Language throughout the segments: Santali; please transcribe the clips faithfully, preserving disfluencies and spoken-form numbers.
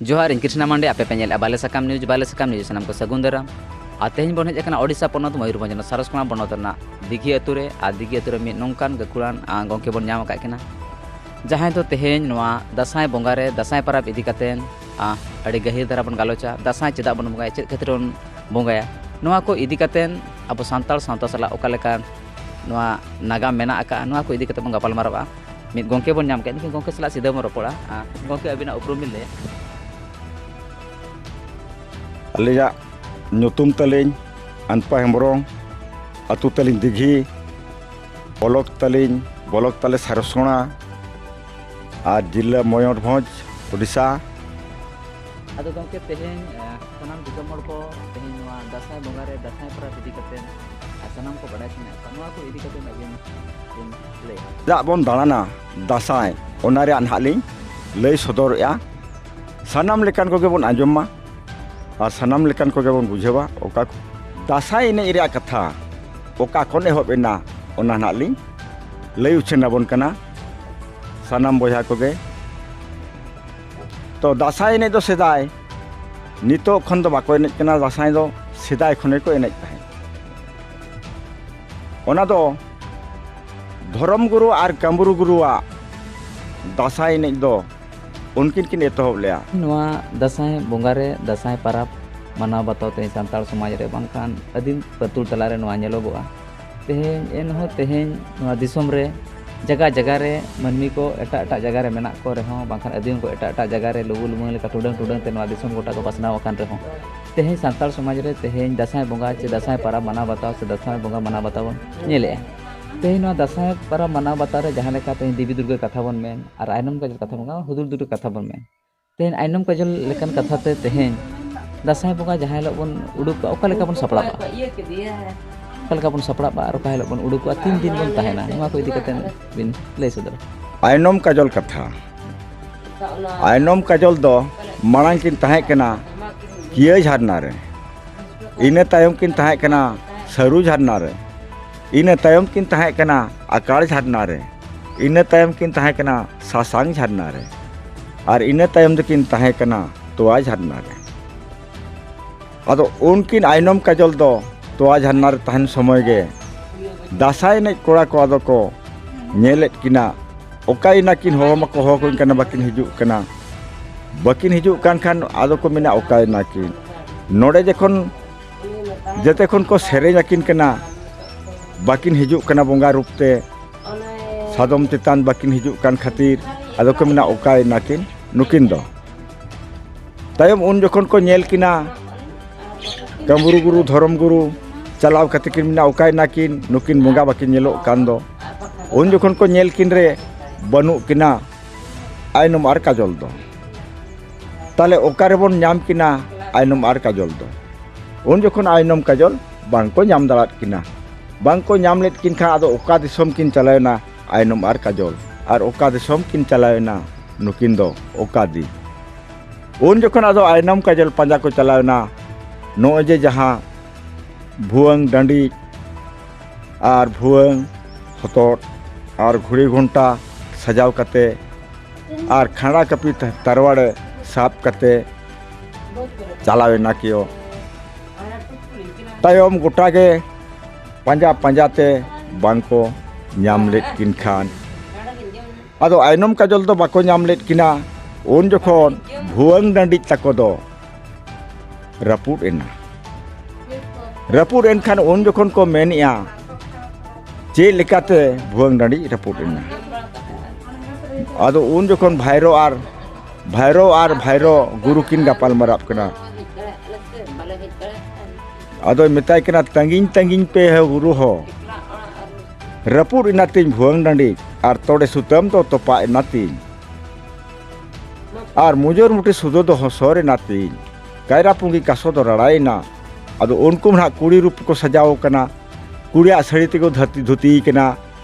ᱡᱚᱦᱟᱨ, ᱤᱧ ᱠᱨᱤᱥᱱᱟ ᱢᱟᱱᱰᱤ, ᱟᱯᱮ ᱯᱮ ᱧᱮᱞᱮᱫᱼᱟ ᱵᱟᱞᱮ ᱥᱟᱠᱟᱢ ᱱᱤᱭᱩᱡᱽ᱾ ᱵᱟᱞᱮ ᱥᱟᱠᱟᱢ ᱱᱤᱭᱩᱡᱽ ᱥᱟᱱᱟᱢ ᱠᱚ ᱥᱟᱹᱜᱩᱱ ᱫᱟᱨᱟᱢ᱾ ᱟᱨ ᱛᱮᱦᱮᱧ ᱵᱚᱱ ᱦᱮᱡ ᱟᱠᱟᱱᱟ ᱳᱰᱤᱥᱟ ᱯᱚᱱᱚᱛ ᱢᱚᱭᱩᱨᱵᱷᱚᱸᱡᱽ ᱨᱮᱱᱟᱜ ᱥᱟᱨᱚᱥᱠᱚᱬᱟ ᱵᱚᱱᱚᱛ ᱨᱮᱱᱟᱜ ᱫᱤᱜᱷᱤ ᱟᱹᱛᱩ ᱨᱮ᱾ ᱟᱨ ᱫᱤᱜᱷᱤ ᱟᱹᱛᱩ ᱨᱮ ᱢᱤᱫ ᱱᱚᱝᱠᱟᱱ ᱜᱟᱹᱠᱷᱩᱲᱟᱱ, ᱟ, ᱜᱚᱢᱠᱮ ᱵᱚᱱ ᱧᱟᱢ ᱟᱠᱟᱫ ᱠᱤᱱᱟ, ᱡᱟᱦᱟᱸᱭ ᱫᱚ ᱛᱮᱦᱮᱧ ᱱᱚᱣᱟ ᱫᱟᱸᱥᱟᱭ ᱵᱚᱸᱜᱟ ᱨᱮ ᱫᱟᱸᱥᱟᱭ ᱯᱚᱨᱚᱵᱽ ᱤᱫᱤ ᱠᱟᱛᱮ, ᱟ, ᱟᱹᱰᱤ ᱜᱟᱹᱦᱤᱨ ᱫᱷᱟᱨᱟ ᱵᱚᱱ ᱜᱟᱞᱚᱪᱟ᱾ ᱫᱟᱸᱥᱟᱭ ᱪᱮᱫᱟᱜ ᱵᱚᱱ ᱵᱚᱸᱜᱟᱭᱟ, ᱪᱮᱫ ᱠᱷᱟᱹᱛᱤᱨ ᱵᱚᱱ ᱵᱚᱸᱜᱟᱭᱟ, ᱱᱚᱣᱟ ᱠᱚ ᱤᱫᱤ ᱠᱟᱛᱮ ᱟᱵᱚ ᱥᱟᱱᱛᱟᱲ ᱥᱟᱶᱛᱟ ᱥᱟᱞᱟᱜ ᱚᱠᱟ ᱞᱮᱠᱟ ᱱᱚᱣᱟ ᱱᱟᱜᱟᱢ ᱢᱮᱱᱟᱜ ᱟᱠᱟᱫᱼᱟ, ᱱᱚᱣᱟ ᱠᱚ ᱤᱫᱤ ᱠᱟᱛᱮ ᱵᱚᱱ ᱜᱟᱯᱟᱞ ᱢᱟᱨᱟᱣᱟ᱾ ᱢᱤᱫ ᱜᱚᱢᱠᱮ ᱵᱚᱱ ᱧᱟᱢ ᱠᱮᱫ, ᱱᱩᱠᱤᱱ ᱜᱚᱢᱠᱮ ᱥᱟᱞᱟᱜ ᱥᱤᱫᱷᱟᱹ ᱵᱚᱱ ᱨᱚᱯᱚᱲᱟ᱾ ᱟ, ᱜᱚᱢᱠᱮ, ᱟᱹᱵᱤᱱᱟᱜ ᱩᱯᱨᱩᱢ ᱵᱤᱱ ᱞᱟᱹᱭᱟ? ᱟᱹᱞᱤᱧᱟᱜ ᱧᱩᱛᱩᱢ ᱛᱟᱹᱞᱤᱧ ᱟᱱᱯᱟ ᱦᱮᱢᱵᱨᱚᱢ, ᱟᱹᱛᱩ ᱛᱟᱹᱞᱤᱧ ᱫᱤᱜᱷᱤ, ᱵᱞᱚᱠ ᱛᱟᱹᱞᱤᱧ, ᱵᱞᱚᱠ ᱛᱟᱞᱮ ᱥᱟᱨᱚᱥᱚᱬᱟ ᱟᱨ ᱡᱤᱞᱟᱹ ᱢᱚᱭᱩᱨᱵᱷᱚᱸᱡᱽ, ᱳᱰᱤᱥᱟ᱾ ᱟᱫᱚ ᱜᱚᱢᱠᱮ, ᱛᱮᱦᱮᱧ, ᱟ, ᱥᱟᱱᱟᱢ ᱫᱤᱥᱚᱢ ᱦᱚᱲ ᱠᱚ ᱛᱮᱦᱮᱧ ᱱᱚᱣᱟ ᱫᱟᱸᱥᱟᱭ ᱵᱚᱸᱜᱟ ᱨᱮ ᱫᱟᱸᱥᱟᱭ ᱯᱚᱨᱚᱵᱽ ᱤᱫᱤ ᱠᱟᱛᱮ ᱟᱨ ᱥᱟᱱᱟᱢ ᱠᱚ ᱵᱟᱰᱟᱭ ᱥᱟᱱᱟᱭᱮᱫ ᱠᱚᱣᱟ, ᱱᱚᱣᱟ ᱠᱚ ᱤᱫᱤ ᱠᱟᱛᱮ ᱟᱹᱵᱤᱱ ᱵᱤᱱ ᱞᱟᱹᱭᱟ? ᱪᱮᱫᱟᱜ ᱵᱚᱱ ᱫᱟᱬᱟᱱᱟ ᱫᱟᱸᱥᱟᱭ, ᱚᱱᱟ ᱨᱮᱭᱟᱜ ᱱᱟᱦᱟᱜ ᱞᱤᱧ ᱞᱟᱹᱭ ᱥᱚᱫᱚᱨᱮᱜᱼᱟ᱾ ᱥᱟᱱᱟᱢ ᱞᱮᱠᱟᱱ ᱠᱚᱜᱮ ᱵᱚᱱ ᱟᱸᱡᱚᱢ ᱢᱟ ᱟᱨ ᱥᱟᱱᱟᱢ ᱞᱮᱠᱟᱱ ᱠᱚᱜᱮ ᱵᱚᱱ ᱵᱩᱡᱷᱟᱹᱣᱟ᱾ ᱚᱠᱟ ᱠᱚ ᱫᱟᱸᱥᱟᱭ ᱮᱱᱮᱡ ᱨᱮᱭᱟᱜ ᱠᱟᱛᱷᱟ ᱚᱠᱟ ᱠᱷᱚᱱ ᱮᱦᱚᱵ ᱮᱱᱟ, ᱚᱱᱟ ᱱᱟᱦᱟᱜ ᱞᱤᱧ ᱞᱟᱹᱭ ᱩᱪᱷᱟᱹᱱ ᱟᱵᱚᱱ ᱠᱟᱱᱟ ᱥᱟᱱᱟᱢ ᱵᱚᱭᱦᱟ ᱠᱚᱜᱮ᱾ ᱛᱚ, ᱫᱟᱸᱥᱟᱭ ᱮᱱᱮᱡ ᱫᱚ ᱥᱮᱫᱟᱭ, ᱱᱤᱛᱚᱜ ᱠᱷᱚᱱ ᱫᱚ ᱵᱟᱠᱚ ᱮᱱᱮᱡ ᱠᱟᱱᱟ᱾ ᱫᱟᱸᱥᱟᱭ ᱫᱚ ᱥᱮᱫᱟᱭ ᱠᱷᱚᱱ ᱜᱮᱠᱚ ᱮᱱᱮᱡ ᱛᱟᱦᱮᱸᱫ᱾ ᱚᱱᱟ ᱫᱚ ᱫᱷᱚᱨᱚᱢ ᱜᱩᱨᱩ ᱟᱨ ᱠᱟᱢᱨᱩ ᱜᱩᱨᱩᱣᱟᱜ ᱫᱟᱸᱥᱟᱭ ᱮᱱᱮᱡ ᱫᱚ ᱩᱱᱠᱤᱱ ᱠᱤᱱ ᱮᱛᱚᱦᱚᱵ ᱞᱮᱫᱼᱟ᱾ ᱱᱚᱣᱟ ᱫᱟᱸᱥᱟᱭ ᱵᱚᱸᱜᱟ ᱨᱮ ᱫᱟᱸᱥᱟᱭ ᱯᱟᱨᱟᱵᱽ ᱢᱟᱱᱟᱣ ᱵᱟᱛᱟᱣ ᱛᱮᱦᱮᱧ ᱥᱟᱱᱛᱟᱲ ᱥᱚᱢᱟᱡᱽ ᱨᱮ ᱵᱟᱝᱠᱷᱟᱱ ᱟᱹᱫᱤᱢ ᱯᱟᱹᱛᱩᱲ ᱛᱟᱞᱟᱨᱮ ᱱᱚᱣᱟ ᱧᱮᱞᱚᱜᱚᱜᱼᱟ᱾ ᱛᱮᱦᱮᱧ, ᱮᱱᱦᱚᱸ ᱛᱮᱦᱮᱧ ᱱᱚᱣᱟ ᱫᱤᱥᱚᱢ ᱨᱮ ᱡᱟᱭᱜᱟ ᱡᱟᱭᱜᱟ ᱨᱮ ᱢᱟᱹᱱᱢᱤ ᱠᱚ ᱮᱴᱟᱜ ᱮᱴᱟᱜ ᱡᱟᱭᱜᱟ ᱨᱮ ᱢᱮᱱᱟᱜ ᱠᱚ ᱨᱮᱦᱚᱸ, ᱵᱟᱝᱠᱷᱟᱱ ᱟᱹᱫᱤᱢ ᱠᱚ ᱮᱴᱟᱜ ᱮᱴᱟᱜ ᱡᱟᱭᱜᱟ ᱨᱮ ᱞᱩᱜᱩ ᱞᱩᱢᱟᱹᱝ ᱞᱮᱠᱟ ᱴᱩᱰᱟᱹᱝ ᱴᱩᱰᱟᱹᱝ ᱛᱮ ᱱᱚᱣᱟ ᱫᱤᱥᱚᱢ ᱜᱚᱴᱟ ᱠᱚ ᱯᱟᱥᱱᱟᱣ ᱟᱠᱟᱱ ᱨᱮᱦᱚᱸ, ᱛᱮᱦᱮᱧ ᱥᱟᱱᱛᱟᱲ ᱥᱚᱢᱟᱡᱽ ᱨᱮ ᱛᱮᱦᱮᱧ ᱫᱟᱸᱥᱟᱭ ᱵᱚᱸᱜᱟ ᱪᱮ ᱫᱟᱸᱥᱟᱭ ᱯᱟᱨᱟᱵᱽ ᱢᱟᱱᱟᱣ ᱵᱟᱛᱟᱣ ᱥᱮ ᱫᱟᱸᱥᱟᱭ ᱵᱚᱸᱜᱟ ᱢᱟᱱᱟᱣ ᱵᱟᱛᱟᱣ ᱵᱚᱱ ᱧᱮᱞᱮᱜᱼᱟ᱾ ᱛᱮᱦᱮᱧ ᱱᱚᱣᱟ ᱫᱟᱸᱥᱟᱭ ᱯᱟᱨᱟᱵᱽ ᱢᱟᱱᱟᱣ ᱵᱟᱛᱟᱣ ᱨᱮ ᱡᱟᱦᱟᱸ ᱞᱮᱠᱟ ᱛᱮᱦᱮᱧ ᱫᱮᱵᱤ ᱫᱩᱨᱜᱟᱹ ᱠᱟᱛᱷᱟ ᱵᱚᱱ ᱢᱮᱱ ᱟᱨ ᱟᱭᱱᱚᱢ ᱠᱟᱡᱚᱞ ᱠᱟᱛᱷᱟ ᱵᱚᱱ ᱢᱮᱱ, ᱦᱩᱫᱩᱲ ᱫᱩᱨᱜᱟᱹ ᱠᱟᱛᱷᱟ ᱵᱚᱱ ᱢᱮᱱ, ᱛᱮᱦᱮᱧ ᱟᱭᱱᱚᱢ ᱠᱟᱡᱚᱞ ᱞᱮᱠᱟᱱ ᱠᱟᱛᱷᱟ ᱛᱮ ᱛᱮᱦᱮᱧ ᱫᱟᱸᱥᱟᱭ ᱵᱚᱸᱜᱟ ᱡᱟᱦᱟᱸ ᱦᱤᱞᱳᱜ ᱵᱚᱱ ᱩᱰᱩᱠᱚᱜᱼᱟ, ᱚᱠᱟ ᱞᱮᱠᱟ ᱵᱚᱱ ᱥᱟᱯᱲᱟᱜᱼᱟ? ᱚᱠᱟ ᱞᱮᱠᱟ ᱵᱚᱱ ᱥᱟᱯᱲᱟᱜᱼᱟ ᱟᱨ ᱚᱠᱟ ᱦᱤᱞᱳᱜ ᱵᱚᱱ ᱩᱰᱩᱠᱚᱜᱼᱟ, ᱛᱤᱱ ᱫᱤᱱ ᱵᱚᱱ ᱛᱟᱦᱮᱱᱟ, ᱱᱚᱣᱟ ᱠᱚ ᱤᱫᱤ ᱠᱟᱛᱮ ᱵᱤᱱ ᱞᱟᱹᱭ ᱥᱚᱫᱚᱨᱟ᱾ ᱟᱭᱱᱚᱢ ᱠᱟᱡᱚᱞ ᱠᱟᱛᱷᱟ᱾ ᱟᱭᱱᱚᱢ ᱠᱟᱡᱚᱞ ᱫᱚ ᱢᱟᱲᱟᱝ ᱠᱤᱱ ᱛᱟᱦᱮᱸ ᱠᱟᱱᱟ ᱠᱤᱭᱟᱹ ᱡᱷᱟᱨᱱᱟ ᱨᱮ, ᱤᱱᱟᱹ ᱛᱟᱭᱚᱢ ᱠᱤᱱ ᱛᱟᱦᱮᱸ ᱠᱟᱱᱟ ᱥᱟᱹᱨᱩ ᱡᱷᱟᱨᱱᱟ ᱨᱮ, ᱤᱱᱟᱹ ᱛᱟᱭᱚᱢ ᱠᱤᱱ ᱛᱟᱦᱮᱸ ᱠᱟᱱᱟ ᱟᱠᱟᱲ ᱡᱷᱟᱨᱱᱟ ᱨᱮ, ᱤᱱᱟᱹ ᱛᱟᱭᱚᱢ ᱠᱤᱱ ᱛᱟᱦᱮᱸ ᱠᱟᱱᱟ ᱥᱟᱥᱟᱝ ᱡᱷᱟᱨᱱᱟ ᱨᱮ᱾ ᱟᱨ ᱤᱱᱟᱹ ᱛᱟᱭᱚᱢ ᱫᱚᱠᱤᱱ ᱛᱟᱦᱮᱸ ᱠᱟᱱᱟ ᱛᱚᱣᱟ ᱡᱷᱟᱨᱱᱟ ᱨᱮ᱾ ᱟᱫᱚ ᱩᱱᱠᱤᱱ ᱟᱭᱱᱚᱢ ᱠᱟᱡᱚᱞ ᱫᱚ ᱛᱚᱣᱟ ᱡᱷᱟᱨᱱᱟ ᱨᱮ ᱛᱟᱦᱮᱱ ᱥᱚᱢᱚᱭ ᱜᱮ ᱫᱟᱸᱥᱟᱭ ᱮᱱᱮᱡ ᱠᱚᱲᱟ ᱠᱚ ᱟᱫᱚ ᱠᱚ ᱧᱮᱞᱮᱫ ᱠᱤᱱᱟ, ᱚᱠᱟᱭᱮᱱᱟ ᱠᱤᱱ, ᱦᱚᱦᱚ ᱢᱟᱠᱚ ᱦᱚᱦᱚ ᱠᱚ ᱠᱟᱱᱟ, ᱵᱟᱹᱠᱤᱱ ᱦᱤᱡᱩᱜ ᱠᱟᱱᱟ᱾ ᱵᱟᱹᱠᱤᱱ ᱦᱤᱡᱩᱜ ᱠᱟᱱ ᱠᱷᱟᱱ ᱟᱫᱚ ᱠᱚ ᱢᱮᱱᱟ, ᱚᱠᱟᱭᱮᱱᱟ ᱠᱤᱱ? ᱱᱚᱰᱮ ᱡᱚᱠᱷᱚᱱ ᱡᱮᱛᱮ ᱠᱷᱚᱱ ᱠᱚ ᱥᱮᱨᱮᱧ ᱟᱹᱠᱤᱱ ᱠᱟᱱᱟ, ᱵᱟᱹᱠᱤᱱ ᱦᱤᱡᱩᱜ ᱠᱟᱱᱟ ᱵᱚᱸᱜᱟ ᱨᱩᱯ ᱛᱮ, ᱥᱟᱫᱚᱢ ᱪᱮᱛᱟᱱ ᱵᱟᱹᱠᱤᱱ ᱦᱤᱡᱩᱜ ᱠᱟᱱ ᱠᱷᱟᱹᱛᱤᱨ ᱟᱫᱚ ᱠᱚ ᱢᱮᱱᱟ, ᱚᱠᱟᱭᱮᱱᱟ ᱠᱤᱱ ᱱᱩᱠᱤᱱ ᱫᱚ? ᱛᱟᱭᱚᱢ ᱩᱱ ᱡᱚᱠᱷᱚᱱ ᱠᱚ ᱧᱮᱞ ᱠᱤᱱᱟ, ᱠᱟᱹᱢᱨᱩ ᱜᱩᱨᱩ, ᱫᱷᱚᱨᱚᱢ ᱜᱩᱨᱩ ᱪᱟᱞᱟᱣ ᱠᱟᱛᱮ ᱠᱤᱱ ᱢᱮᱱᱟ, ᱚᱠᱟᱭᱮᱱᱟ ᱠᱤᱱ ᱱᱩᱠᱤᱱ ᱵᱚᱸᱜᱟ ᱵᱟᱹᱠᱤᱱ ᱧᱮᱞᱚᱜ ᱠᱟᱱ ᱫᱚ? ᱩᱱ ᱡᱚᱠᱷᱚᱱ ᱠᱚ ᱧᱮᱞ ᱠᱤᱱ ᱨᱮ ᱵᱟᱹᱱᱩᱜ ᱠᱤᱱᱟ ᱟᱭᱱᱚᱢ ᱟᱨ ᱠᱟᱡᱚᱞ ᱫᱚ᱾ ᱛᱟᱦᱞᱮ ᱚᱠᱟ ᱨᱮᱵᱚᱱ ᱧᱟᱢ ᱠᱤᱱᱟ ᱟᱭᱱᱚᱢ ᱟᱨ ᱠᱟᱡᱚᱞ ᱫᱚ? ᱩᱱ ᱡᱚᱠᱷᱚᱱ ᱟᱭᱱᱚᱢ ᱠᱟᱡᱚᱞ ᱵᱟᱝ ᱠᱚ ᱧᱟᱢ ᱫᱟᱲᱮᱭᱟᱫ ᱠᱤᱱᱟ᱾ ᱵᱟᱝ ᱠᱚ ᱧᱟᱢ ᱞᱮᱫ ᱠᱤᱱ ᱠᱷᱟᱱ ᱟᱫᱚ ᱚᱠᱟ ᱫᱤᱥᱚᱢ ᱠᱤᱱ ᱪᱟᱞᱟᱣᱮᱱᱟ ᱟᱭᱱᱚᱢ ᱟᱨ ᱠᱟᱡᱚᱞ? ᱟᱨ ᱚᱠᱟ ᱫᱤᱥᱚᱢ ᱠᱤᱱ ᱪᱟᱞᱟᱣᱮᱱᱟ ᱱᱩᱠᱤᱱ ᱫᱚ? ᱚᱠᱟ ᱫᱤ ᱩᱱ ᱡᱚᱠᱷᱚᱱ ᱟᱫᱚ ᱟᱭᱱᱚᱢ ᱠᱟᱡᱚᱞ ᱯᱟᱸᱡᱟ ᱠᱚ ᱪᱟᱞᱟᱣᱮᱱᱟ᱾ ᱱᱚᱜᱼᱚᱭ ᱡᱮ ᱡᱟᱦᱟᱸ ᱵᱷᱩᱣᱟᱹᱝ ᱰᱟᱺᱰᱤ ᱟᱨ ᱵᱷᱩᱣᱟᱹᱝ ᱦᱚᱛᱚᱫ ᱟᱨ ᱜᱷᱩᱲᱤ ᱜᱷᱚᱱᱴᱟ ᱥᱟᱡᱟᱣ ᱠᱟᱛᱮ ᱟᱨ ᱠᱷᱟᱸᱰᱟ ᱠᱟᱹᱯᱤ ᱛᱟᱨᱣᱟᱲᱮ ᱥᱟᱵ ᱠᱟᱛᱮ ᱪᱟᱞᱟᱣᱮᱱᱟ ᱠᱤᱭᱚ᱾ ᱛᱟᱭᱚᱢ ᱜᱚᱴᱟ ᱜᱮ ᱯᱟᱸᱡᱟ ᱯᱟᱸᱡᱟ ᱛᱮ ᱵᱟᱝ ᱠᱚ ᱧᱟᱢ ᱞᱮᱫ ᱠᱤᱱ ᱠᱷᱟᱱ, ᱟᱫᱚ ᱟᱭᱱᱚᱢ ᱠᱟᱡᱚᱞ ᱫᱚ ᱵᱟᱠᱚ ᱧᱟᱢ ᱞᱮᱫ ᱠᱤᱱᱟ᱾ ᱩᱱ ᱡᱚᱠᱷᱚᱱ ᱵᱷᱩᱣᱟᱹᱝ ᱰᱟᱺᱰᱤᱡ ᱛᱟᱠᱚ ᱫᱚ ᱨᱟᱹᱯᱩᱫ ᱮᱱᱟ᱾ ᱨᱟᱹᱯᱩᱫ ᱮᱱ ᱠᱷᱟᱱ ᱩᱱ ᱡᱚᱠᱷᱚᱱ ᱠᱚ ᱢᱮᱱᱮᱜᱼᱟ, ᱪᱮᱫ ᱞᱮᱠᱟᱛᱮ ᱵᱷᱩᱣᱟᱹᱝ ᱰᱟᱺᱰᱤᱡ ᱨᱟᱹᱯᱩᱫ ᱮᱱᱟ? ᱟᱫᱚ ᱩᱱ ᱡᱚᱠᱷᱚᱱ ᱵᱷᱟᱭᱨᱚ ᱟᱨ ᱵᱷᱟᱭᱨᱚ ᱟᱨ ᱵᱷᱟᱭᱨᱚ ᱜᱩᱨᱩ ᱠᱤᱱ ᱜᱟᱯᱟᱞ ᱢᱟᱨᱟᱜ ᱠᱟᱱᱟ᱾ ᱟᱫᱚᱭ ᱢᱮᱛᱟᱭ ᱠᱟᱱᱟ, ᱛᱟᱺᱜᱤᱧ ᱛᱟᱺᱜᱤᱧ ᱯᱮ ᱦᱮ ᱜᱩᱨᱩ ᱦᱚ, ᱨᱟᱹᱯᱩᱫ ᱮᱱᱟ ᱛᱤᱧ ᱵᱷᱩᱣᱟᱹᱝ ᱰᱟᱺᱰᱤ, ᱟᱨ ᱛᱚᱲᱮ ᱥᱩᱛᱟᱹᱢ ᱫᱚ ᱛᱚᱯᱟᱜ ᱮᱱᱟ ᱛᱤᱧ, ᱟᱨ ᱢᱩᱡᱚᱨ ᱢᱩᱴᱤ ᱥᱩᱫᱷᱟᱹ ᱫᱚ ᱦᱚᱥᱚᱨ ᱮᱱᱟ ᱛᱤᱧ, ᱠᱟᱭᱨᱟ ᱯᱩᱸᱜᱤ ᱠᱟᱥᱚ ᱫᱚ ᱨᱟᱲᱟᱭᱮᱱᱟ᱾ ᱟᱫᱚ ᱩᱱᱠᱩ ᱱᱟᱦᱟᱜ ᱠᱩᱲᱤ ᱨᱩᱯ ᱠᱚ ᱥᱟᱡᱟᱣ ᱠᱟᱱᱟ, ᱠᱩᱲᱤᱭᱟᱜ ᱥᱟᱹᱲᱤ ᱛᱮᱠᱚ ᱫᱷᱟᱹᱛᱤ ᱫᱷᱩᱛᱤᱭ ᱠᱟᱱᱟ᱾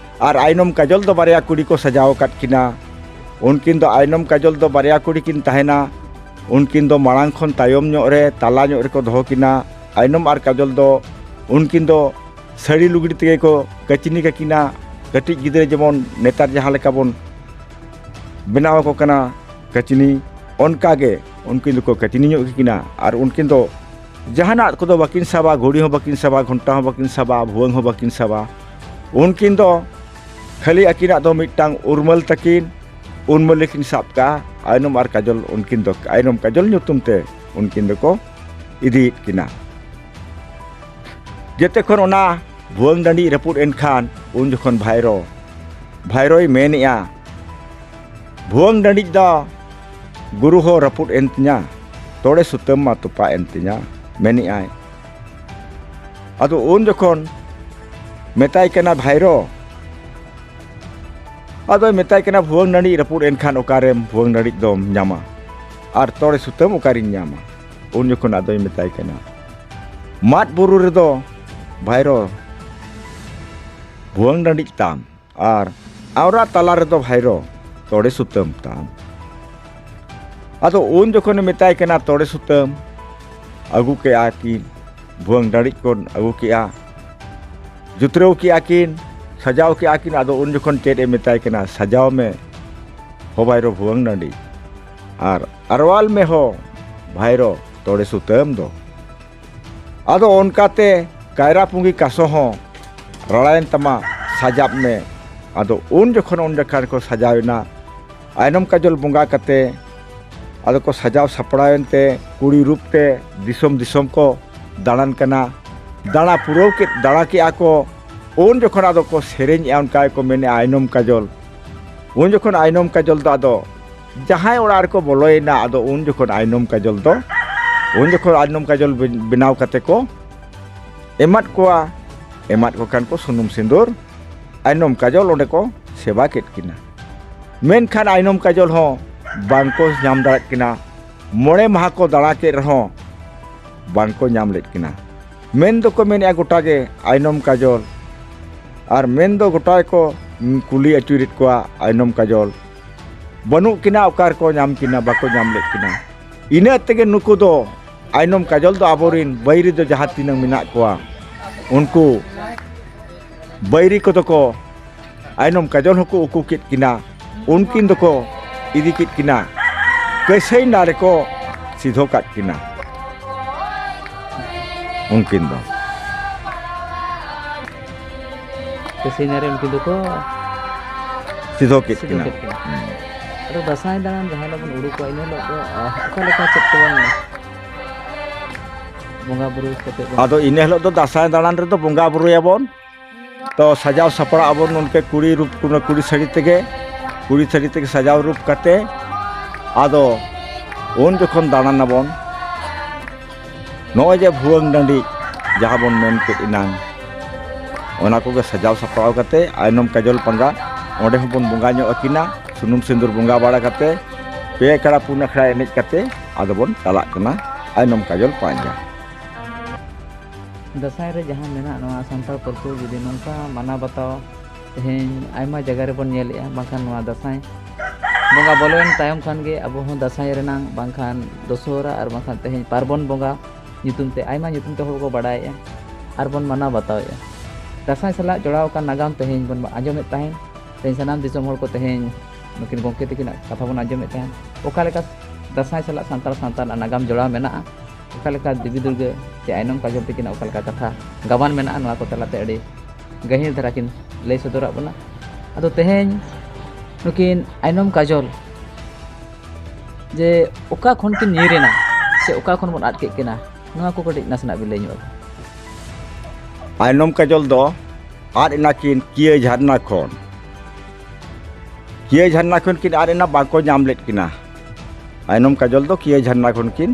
ᱟᱨ ᱟᱭᱱᱚᱢ ᱠᱟᱡᱚᱞ ᱫᱚ ᱵᱟᱨᱭᱟ ᱠᱩᱲᱤ ᱠᱚ ᱥᱟᱡᱟᱣ ᱟᱠᱟᱫ ᱠᱤᱱᱟ᱾ ᱩᱱᱠᱤᱱ ᱫᱚ ᱟᱭᱱᱚᱢ ᱠᱟᱡᱚᱞ ᱫᱚ ᱵᱟᱨᱭᱟ ᱠᱩᱲᱤ ᱠᱤᱱ ᱛᱟᱦᱮᱱᱟ᱾ ᱩᱱᱠᱤᱱ ᱫᱚ ᱢᱟᱲᱟᱝ ᱠᱷᱚᱱ ᱛᱟᱭᱚᱢ ᱧᱚᱜ ᱨᱮ, ᱛᱟᱞᱟ ᱧᱚᱜ ᱨᱮᱠᱚ ᱫᱚᱦᱚ ᱠᱤᱱᱟ᱾ ᱟᱭᱱᱚᱢ ᱟᱨ ᱠᱟᱡᱚᱞ ᱫᱚ ᱩᱱᱠᱤᱱ ᱫᱚ ᱥᱟᱹᱲᱤ ᱞᱩᱜᱽᱲᱤ ᱛᱮᱜᱮ ᱠᱚ ᱠᱟᱹᱪᱱᱤ ᱠᱟᱹᱠᱤᱱᱟ᱾ ᱠᱟᱹᱴᱤᱡ ᱜᱤᱫᱽᱨᱟᱹ ᱡᱮᱢᱚᱱ ᱱᱮᱛᱟᱨ ᱡᱟᱦᱟᱸ ᱞᱮᱠᱟ ᱵᱚᱱ ᱵᱮᱱᱟᱣ ᱟᱠᱚ ᱠᱟᱱᱟ, ᱠᱟᱪᱱᱤ, ᱚᱱᱠᱟ ᱜᱮ ᱩᱱᱠᱤᱱ ᱫᱚᱠᱚ ᱠᱟᱪᱱᱤ ᱧᱚᱜ ᱜᱮᱠᱤᱱᱟ᱾ ᱟᱨ ᱩᱱᱠᱤᱱ ᱫᱚ ᱡᱟᱦᱟᱱᱟᱜ ᱠᱚᱫᱚ ᱵᱟᱹᱠᱤᱱ ᱥᱟᱵᱟ, ᱜᱷᱩᱲᱤ ᱦᱚᱸ ᱵᱟᱹᱠᱤᱱ ᱥᱟᱵᱟ, ᱜᱷᱚᱱᱴᱟ ᱦᱚᱸ ᱵᱟᱹᱠᱤᱱ ᱥᱟᱵᱟ, ᱵᱷᱩᱣᱟᱹᱝ ᱦᱚᱸ ᱵᱟᱹᱠᱤᱱ ᱥᱟᱵᱟ᱾ ᱩᱱᱠᱤᱱ ᱫᱚ ᱠᱷᱟᱹᱞᱤ ᱟᱹᱠᱤᱱᱟᱜ ᱫᱚ ᱢᱤᱫᱴᱟᱝ ᱩᱨᱢᱟᱹᱞ ᱛᱟᱹᱠᱤᱱ, ᱩᱨᱢᱟᱹᱞ ᱜᱮᱠᱤᱱ ᱥᱟᱵ ᱠᱟᱜᱼᱟ᱾ ᱟᱭᱱᱚᱢ ᱟᱨ ᱠᱟᱡᱚᱞ, ᱩᱱᱠᱤᱱ ᱫᱚ ᱟᱭᱱᱚᱢ ᱠᱟᱡᱚᱞ ᱧᱩᱛᱩᱢ ᱛᱮ ᱩᱱᱠᱤᱱ ᱫᱚᱠᱚ ᱤᱫᱤᱭᱮᱫ ᱠᱤᱱᱟ᱾ ᱡᱮᱛᱮ ᱠᱷᱚᱱ ᱚᱱᱟ ᱵᱷᱩᱣᱟᱹᱝ ᱰᱟᱹᱰᱤᱡ ᱨᱟᱹᱯᱩᱫ ᱮᱱ ᱠᱷᱟᱱ, ᱩᱱ ᱡᱚᱠᱷᱚᱱ ᱵᱷᱟᱭᱨᱳ, ᱵᱷᱟᱭᱨᱳᱭ ᱢᱮᱱᱮᱜᱼᱟ, "ᱵᱷᱩᱣᱟᱹᱝ ᱰᱟᱹᱰᱤᱡ ᱫᱚ ᱜᱩᱨᱩ ᱦᱚᱸ ᱨᱟᱹᱯᱩᱫ ᱮᱱ ᱛᱤᱧᱟ, ᱛᱚᱲᱮ ᱥᱩᱛᱟᱹᱢ ᱢᱟ ᱛᱚᱯᱟᱜ ᱮᱱ ᱛᱤᱧᱟ", ᱢᱮᱱᱮᱜᱼᱟᱭ᱾ ᱟᱫᱚ ᱩᱱ ᱡᱚᱠᱷᱚᱱ ᱢᱮᱛᱟᱭ ᱠᱟᱱᱟ ᱵᱷᱟᱭᱨᱳ, ᱟᱫᱚᱭ ᱢᱮᱛᱟᱭ ᱠᱟᱱᱟ, "ᱵᱷᱩᱣᱟᱹᱝ ᱰᱟᱹᱰᱤᱡ ᱨᱟᱹᱯᱩᱫ ᱮᱱ ᱠᱷᱟᱱ ᱚᱠᱟᱨᱮᱢ ᱵᱷᱩᱣᱟᱹᱝ ᱰᱟᱹᱰᱤᱡ ᱫᱚᱢ ᱧᱟᱢᱟ? ᱟᱨ ᱛᱚᱲᱮ ᱥᱩᱛᱟᱹᱢ ᱚᱠᱟᱨᱤᱧ ᱧᱟᱢᱟ?" ᱩᱱ ᱡᱚᱠᱷᱚᱱ ᱟᱫᱚᱭ ᱢᱮᱛᱟᱭ ᱠᱟᱱᱟ, "ᱢᱟᱫ ᱵᱩᱨᱩ ᱨᱮᱫᱚ ᱵᱷᱟᱭᱨᱳ ᱵᱷᱩᱣᱟᱹᱝ ᱰᱟᱹᱰᱤᱡ ᱛᱟᱢ, ᱟᱨ ᱟᱣᱨᱟ ᱛᱟᱞᱟ ᱨᱮᱫᱚ ᱵᱷᱟᱭᱨᱳ ᱛᱚᱲᱮ ᱥᱩᱛᱟᱹᱢ ᱛᱟᱢ᱾" ᱟᱫᱚ ᱩᱱ ᱡᱚᱠᱷᱚᱱᱮ ᱢᱮᱛᱟᱭ ᱠᱟᱱᱟ ᱛᱚᱲᱮ ᱥᱩᱛᱟᱹᱢ, ᱟᱹᱜᱩ ᱠᱮᱜᱼᱟ ᱠᱤᱱ, ᱵᱷᱩᱣᱟᱹᱝ ᱰᱟᱹᱰᱤᱡ ᱠᱚ ᱟᱹᱜᱩ ᱠᱮᱜᱼᱟ, ᱡᱩᱛᱨᱟᱹᱣ ᱠᱮᱜᱼᱟ ᱠᱤᱱ, ᱥᱟᱡᱟᱣ ᱠᱮᱜᱼᱟ ᱠᱤᱱ᱾ ᱟᱫᱚ ᱩᱱ ᱡᱚᱠᱷᱚᱱ ᱪᱮᱫ ᱮ ᱢᱮᱛᱟᱭ ᱠᱟᱱᱟ, "ᱥᱟᱡᱟᱣ ᱢᱮ ᱦᱳ ᱵᱷᱟᱭᱨᱳ ᱵᱷᱩᱣᱟᱹᱝ ᱰᱟᱹᱰᱤ, ᱟᱨ ᱟᱨᱣᱟᱞ ᱢᱮ ᱦᱳ ᱵᱷᱟᱭᱨᱳ ᱛᱚᱲᱮ ᱥᱩᱛᱟᱹᱢ ᱫᱚ᱾" ᱟᱫᱚ ᱚᱱᱠᱟᱛᱮ ᱠᱟᱭᱨᱟ ᱯᱩᱸᱜᱤ ᱠᱟᱥᱚ ᱦᱚᱸ ᱨᱟᱲᱟᱭᱮᱱ ᱛᱟᱢᱟ, "ᱥᱟᱡᱟᱵ ᱢᱮ᱾" ᱟᱫᱚ ᱩᱱ ᱡᱚᱠᱷᱚᱱ ᱩᱱ ᱡᱚᱠᱷᱚᱱ ᱠᱚ ᱥᱟᱡᱟᱣ ᱮᱱᱟ᱾ ᱟᱭᱱᱚᱢ ᱠᱟᱡᱚᱞ ᱵᱚᱸᱜᱟ ᱠᱟᱛᱮ ᱟᱫᱚ ᱠᱚ ᱥᱟᱡᱟᱣ ᱥᱟᱯᱲᱟᱣ ᱮᱱᱛᱮ ᱠᱩᱲᱤ ᱨᱩᱯ ᱛᱮ ᱫᱤᱥᱚᱢ ᱫᱤᱥᱚᱢ ᱠᱚ ᱫᱟᱬᱟᱱ ᱠᱟᱱᱟ᱾ ᱫᱟᱬᱟ ᱯᱩᱨᱟᱹᱣ ᱠᱮᱫ, ᱫᱟᱬᱟ ᱠᱮᱜᱼᱟ ᱠᱚ᱾ ᱩᱱ ᱡᱚᱠᱷᱚᱱ ᱟᱫᱚ ᱠᱚ ᱥᱮᱨᱮᱧᱮᱜᱼᱟ, ᱚᱱᱠᱟ ᱜᱮᱠᱚ ᱢᱮᱱᱮᱜᱼᱟ, "ᱟᱭᱱᱚᱢ ᱠᱟᱡᱚᱞ", ᱩᱱ ᱡᱚᱠᱷᱚᱱ ᱟᱭᱱᱚᱢ ᱠᱟᱡᱚᱞ ᱫᱚ ᱟᱫᱚ ᱡᱟᱦᱟᱸᱭ ᱚᱲᱟᱜ ᱨᱮᱠᱚ ᱵᱚᱞᱚᱭᱮᱱᱟ, ᱟᱫᱚ ᱩᱱ ᱡᱚᱠᱷᱚᱱ ᱟᱭᱱᱚᱢ ᱠᱟᱡᱚᱞ ᱫᱚ, ᱩᱱ ᱡᱚᱠᱷᱚᱱ ᱟᱭᱱᱚᱢ ᱠᱟᱡᱚᱞ ᱵᱮ-, ᱵᱮᱱᱟᱣ ᱠᱟᱛᱮ ᱠᱚ ᱮᱢᱟᱫ ᱠᱚᱣᱟ᱾ ᱮᱢᱟᱫ ᱠᱚ ᱠᱷᱟᱱ ᱠᱚ ᱥᱩᱱᱩᱢ ᱥᱤᱸᱫᱩᱨ, ᱟᱭᱱᱚᱢ ᱠᱟᱡᱚᱞ ᱚᱸᱰᱮ ᱠᱚ ᱥᱮᱵᱟ ᱠᱮᱫ ᱠᱤᱱᱟ᱾ ᱢᱮᱱᱠᱷᱟᱱ ᱟᱭᱱᱚᱢ ᱠᱟᱡᱚᱞ ᱦᱚᱸ ᱵᱟᱝ ᱠᱚ ᱧᱟᱢ ᱫᱟᱲᱮᱭᱟᱜ ᱠᱤᱱᱟ᱾ ᱢᱚᱬᱮ ᱢᱟᱦᱟ ᱠᱚ ᱫᱟᱬᱟ ᱠᱮᱫ ᱨᱮᱦᱚᱸ ᱵᱟᱝ ᱠᱚ ᱧᱟᱢ ᱞᱮᱫ ᱠᱤᱱᱟ᱾ ᱢᱮᱱ ᱫᱚᱠᱚ ᱢᱮᱱᱮᱜᱼᱟ ᱜᱚᱴᱟ ᱜᱮ ᱟᱭᱱᱚᱢ ᱠᱟᱡᱚᱞ, ᱟᱨ ᱢᱮᱱ ᱫᱚ ᱜᱚᱴᱟ ᱜᱮᱠᱚ ᱠᱩᱞᱤ ᱟᱹᱪᱩᱨᱮᱫ ᱠᱚᱣᱟ ᱟᱭᱱᱚᱢ ᱠᱟᱡᱚᱞ᱾ ᱵᱟᱹᱱᱩᱜ ᱠᱤᱱᱟ, ᱚᱠᱟ ᱨᱮᱠᱚ ᱧᱟᱢ ᱠᱤᱱᱟ, ᱵᱟᱠᱚ ᱧᱟᱢ ᱞᱮᱫ ᱠᱤᱱᱟ᱾ ᱤᱱᱟᱹ ᱛᱮᱜᱮ ᱱᱩᱠᱩ ᱫᱚ ᱟᱭᱱᱚᱢ ᱠᱟᱡᱚᱞ ᱫᱚ ᱟᱵᱚᱨᱤᱱ ᱵᱟᱹᱭᱨᱤ ᱫᱚ ᱡᱟᱦᱟᱸ ᱛᱤᱱᱟᱹᱜ ᱢᱮᱱᱟᱜ ᱠᱚᱣᱟ, ᱩᱱᱠᱩ ᱵᱟᱹᱭᱨᱤ ᱠᱚᱫᱚ ᱠᱚ ᱟᱭᱱᱚᱢ ᱠᱟᱡᱚᱞ ᱦᱚᱸᱠᱚ ᱩᱠᱩ ᱠᱮᱫ ᱠᱤᱱᱟ᱾ ᱩᱱᱠᱤᱱ ᱫᱚᱠᱚ ᱤᱫᱤ ᱠᱮᱫ ᱠᱤᱱᱟ ᱠᱟᱹᱥᱟᱹᱭ ᱱᱟ ᱨᱮᱠᱚ ᱥᱤᱫᱷᱚ ᱠᱟᱫ ᱠᱤᱱᱟ ᱩᱱᱠᱤᱱ ᱫᱚ᱾ ᱠᱟᱹᱥᱟᱹᱭ ᱱᱟ ᱨᱮ ᱩᱱᱠᱤᱱ ᱫᱚᱠᱚ ᱥᱤᱫᱷᱚ ᱠᱮᱫ ᱥᱤᱫᱷᱚ ᱠᱤᱱᱟ᱾ ᱠᱮᱫ ᱠᱤᱱᱟ᱾ ᱦᱩᱸ᱾ ᱟᱫᱚ ᱫᱟᱸᱥᱟᱭ ᱫᱟᱬᱟᱱ ᱡᱟᱦᱟᱸ ᱦᱤᱞᱳᱜ ᱵᱚᱱ ᱩᱰᱩᱠᱚᱜᱼᱟ, ᱤᱱᱟᱹ ᱦᱤᱞᱳᱜ ᱫᱚ, ᱟᱦ, ᱚᱠᱟ ᱞᱮᱠᱟ ᱪᱮᱫ ᱠᱚᱵᱚᱱ ᱵᱚᱸᱜᱟ ᱵᱩᱨᱩ ᱠᱟᱛᱮ ᱵᱚᱱ ᱟᱫᱚ ᱤᱱᱟᱹ ᱦᱤᱞᱳᱜ ᱫᱚ ᱫᱟᱸᱥᱟᱭ ᱫᱟᱬᱟᱱ ᱨᱮᱫᱚ ᱵᱚᱸᱜᱟ ᱵᱩᱨᱩᱭᱟᱵᱚᱱ᱾ ᱛᱚ ᱥᱟᱡᱟᱣ ᱥᱟᱯᱲᱟᱣ ᱟᱵᱚᱱ ᱱᱚᱱᱠᱮ ᱠᱩᱲᱤ ᱨᱩᱯ, ᱠᱩᱲᱤ ᱥᱟᱹᱲᱤ ᱛᱮᱜᱮ, ᱠᱩᱲᱤ ᱥᱟᱹᱲᱤ ᱛᱮᱜᱮ ᱥᱟᱡᱟᱣ ᱨᱩᱯ ᱠᱟᱛᱮ, ᱟᱫᱚ ᱩᱱ ᱡᱚᱠᱷᱚᱱ ᱫᱟᱬᱟᱱ ᱟᱵᱚᱱ, ᱱᱚᱜᱼᱚᱭ ᱡᱮ ᱵᱷᱩᱣᱟᱹᱝ ᱰᱟᱹᱰᱤ ᱡᱟᱦᱟᱸ ᱵᱚᱱ ᱢᱮᱱ ᱠᱮᱫ ᱮᱱᱟᱝ, ᱚᱱᱟ ᱠᱚᱜᱮ ᱥᱟᱡᱟᱣ ᱥᱟᱯᱲᱟᱣ ᱠᱟᱛᱮ, ᱟᱭᱱᱚᱢ ᱠᱟᱡᱚᱞ ᱯᱟᱸᱡᱟ, ᱚᱸᱰᱮ ᱦᱚᱸᱵᱚᱱ ᱵᱚᱸᱜᱟ ᱧᱚᱜ ᱟᱹᱠᱤᱱᱟ᱾ ᱥᱩᱱᱩᱢ ᱥᱤᱸᱫᱩᱨ ᱵᱚᱸᱜᱟ ᱵᱟᱲᱟ ᱠᱟᱛᱮ, ᱯᱮ ᱟᱠᱷᱲᱟ ᱯᱩᱱ ᱟᱠᱷᱲᱟ ᱮᱱᱮᱡ ᱠᱟᱛᱮ, ᱟᱫᱚ ᱵᱚᱱ ᱪᱟᱞᱟᱜ ᱠᱟᱱᱟ ᱟᱭᱱᱚᱢ ᱠᱟᱡᱚᱞ ᱯᱟᱸᱡᱟ᱾ ᱫᱟᱸᱥᱟᱭ ᱨᱮ ᱡᱟᱦᱟᱸ ᱢᱮᱱᱟᱜ, ᱱᱚᱣᱟ ᱥᱟᱱᱛᱟᱲ ᱯᱟᱹᱨᱠᱟᱹᱣ ᱡᱩᱫᱤ ᱱᱚᱝᱠᱟ ᱢᱟᱱᱟᱣ ᱵᱟᱛᱟᱣ ᱛᱮᱦᱮᱧ ᱟᱭᱢᱟ ᱡᱟᱭᱜᱟ ᱨᱮᱵᱚᱱ ᱧᱮᱞᱮᱜᱼᱟ, ᱵᱟᱝᱠᱷᱟᱱ ᱱᱚᱣᱟ ᱫᱟᱸᱥᱟᱭ ᱵᱚᱸᱜᱟ ᱵᱚᱞᱚᱭᱮᱱ ᱛᱟᱭᱚᱢ ᱠᱷᱟᱱ ᱜᱮ ᱟᱵᱚ ᱦᱚᱸ ᱫᱟᱸᱥᱟᱭ ᱨᱮᱱᱟᱝ, ᱵᱟᱝᱠᱷᱟᱱ ᱫᱚᱥᱚᱦᱨᱟ, ᱟᱨ ᱵᱟᱝᱠᱷᱟᱱ ᱛᱮᱦᱮᱧ ᱯᱟᱨᱵᱚᱱ ᱵᱚᱸᱜᱟ ᱧᱩᱛᱩᱢ ᱛᱮ ᱟᱭᱢᱟ ᱧᱩᱛᱩᱢ ᱛᱮ ᱦᱚᱲ ᱠᱚ ᱵᱟᱲᱟᱭᱮᱜᱼᱟ ᱟᱨ ᱵᱚᱱ ᱢᱟᱱᱟᱣ ᱵᱟᱛᱟᱣᱮᱜᱼᱟ᱾ ᱫᱟᱸᱥᱟᱭ ᱥᱟᱞᱟᱜ ᱡᱚᱲᱟᱣ ᱟᱠᱟᱱ ᱱᱟᱜᱟᱢ ᱛᱮᱦᱮᱧ ᱵᱚᱱ ᱟᱸᱡᱚᱢᱮᱫ ᱛᱟᱦᱮᱸᱫ, ᱛᱮᱦᱮᱧ ᱥᱟᱱᱟᱢ ᱫᱤᱥᱚᱢ ᱦᱚᱲ ᱠᱚ ᱛᱮᱦᱮᱧ ᱱᱩᱠᱤᱱ ᱜᱚᱢᱠᱮ ᱛᱟᱹᱠᱤᱱᱟᱜ ᱠᱟᱛᱷᱟ ᱵᱚᱱ ᱟᱸᱡᱚᱢᱮᱫ ᱛᱟᱦᱮᱸᱫ᱾ ᱚᱠᱟ ᱞᱮᱠᱟ ᱫᱟᱸᱥᱟᱭ ᱥᱟᱞᱟᱜ ᱥᱟᱱᱛᱟᱲ ᱥᱟᱶᱛᱟ ᱨᱮᱱᱟᱜ ᱱᱟᱜᱟᱢ ᱡᱚᱲᱟᱣ ᱢᱮᱱᱟᱜᱼᱟ, ᱚᱠᱟ ᱞᱮᱠᱟ ᱫᱮᱵᱤ ᱫᱩᱨᱜᱟᱹ ᱪᱮ ᱟᱭᱱᱚᱢ ᱠᱟᱡᱚᱞ ᱛᱟᱹᱠᱤᱱᱟᱜ ᱚᱠᱟ ᱞᱮᱠᱟ ᱠᱟᱛᱷᱟ ᱜᱟᱵᱟᱱ ᱢᱮᱱᱟᱜᱼᱟ, ᱱᱚᱣᱟ ᱠᱚ ᱛᱟᱞᱟᱛᱮ ᱟᱹᱰᱤ ᱜᱟᱹᱦᱤᱨ ᱫᱷᱟᱨᱟ ᱠᱤᱱ ᱞᱟᱹᱭ ᱥᱚᱫᱚᱨᱟᱫ ᱵᱚᱱᱟ᱾ ᱟᱫᱚ ᱛᱮᱦᱮᱧ ᱱᱩᱠᱤᱱ ᱟᱭᱱᱚᱢ ᱠᱟᱡᱚᱞ ᱡᱮ ᱚᱠᱟ ᱠᱷᱚᱱ ᱠᱤᱱ ᱧᱤᱨ ᱮᱱᱟ ᱥᱮ ᱚᱠᱟ ᱠᱷᱚᱱ ᱵᱚᱱ ᱟᱫ ᱠᱮᱫ ᱠᱤᱱᱟ, ᱱᱚᱣᱟ ᱠᱚ ᱠᱟᱹᱴᱤᱡ ᱱᱟᱥᱮᱱᱟᱜ ᱵᱤᱱ ᱞᱟᱹᱭ ᱧᱚᱜ ᱟᱠᱚᱣᱟ᱾ ᱟᱭᱱᱚᱢ ᱠᱟᱡᱚᱞ ᱫᱚ ᱟᱫ ᱮᱱᱟ ᱠᱤᱱ ᱠᱤᱭᱟᱹ ᱡᱷᱟᱨᱱᱟ ᱠᱷᱚᱱ᱾ ᱠᱤᱭᱟᱹ ᱡᱷᱟᱨᱱᱟ ᱠᱷᱚᱱ ᱠᱤᱱ ᱟᱫ ᱮᱱᱟ, ᱵᱟᱝᱠᱚ ᱧᱟᱢ ᱞᱮᱫ ᱠᱤᱱᱟ᱾ ᱟᱭᱱᱚᱢ ᱠᱟᱡᱚᱞ ᱫᱚ ᱠᱤᱭᱟᱹ ᱡᱷᱟᱨᱱᱟ ᱠᱷᱚᱱ ᱠᱤᱱ,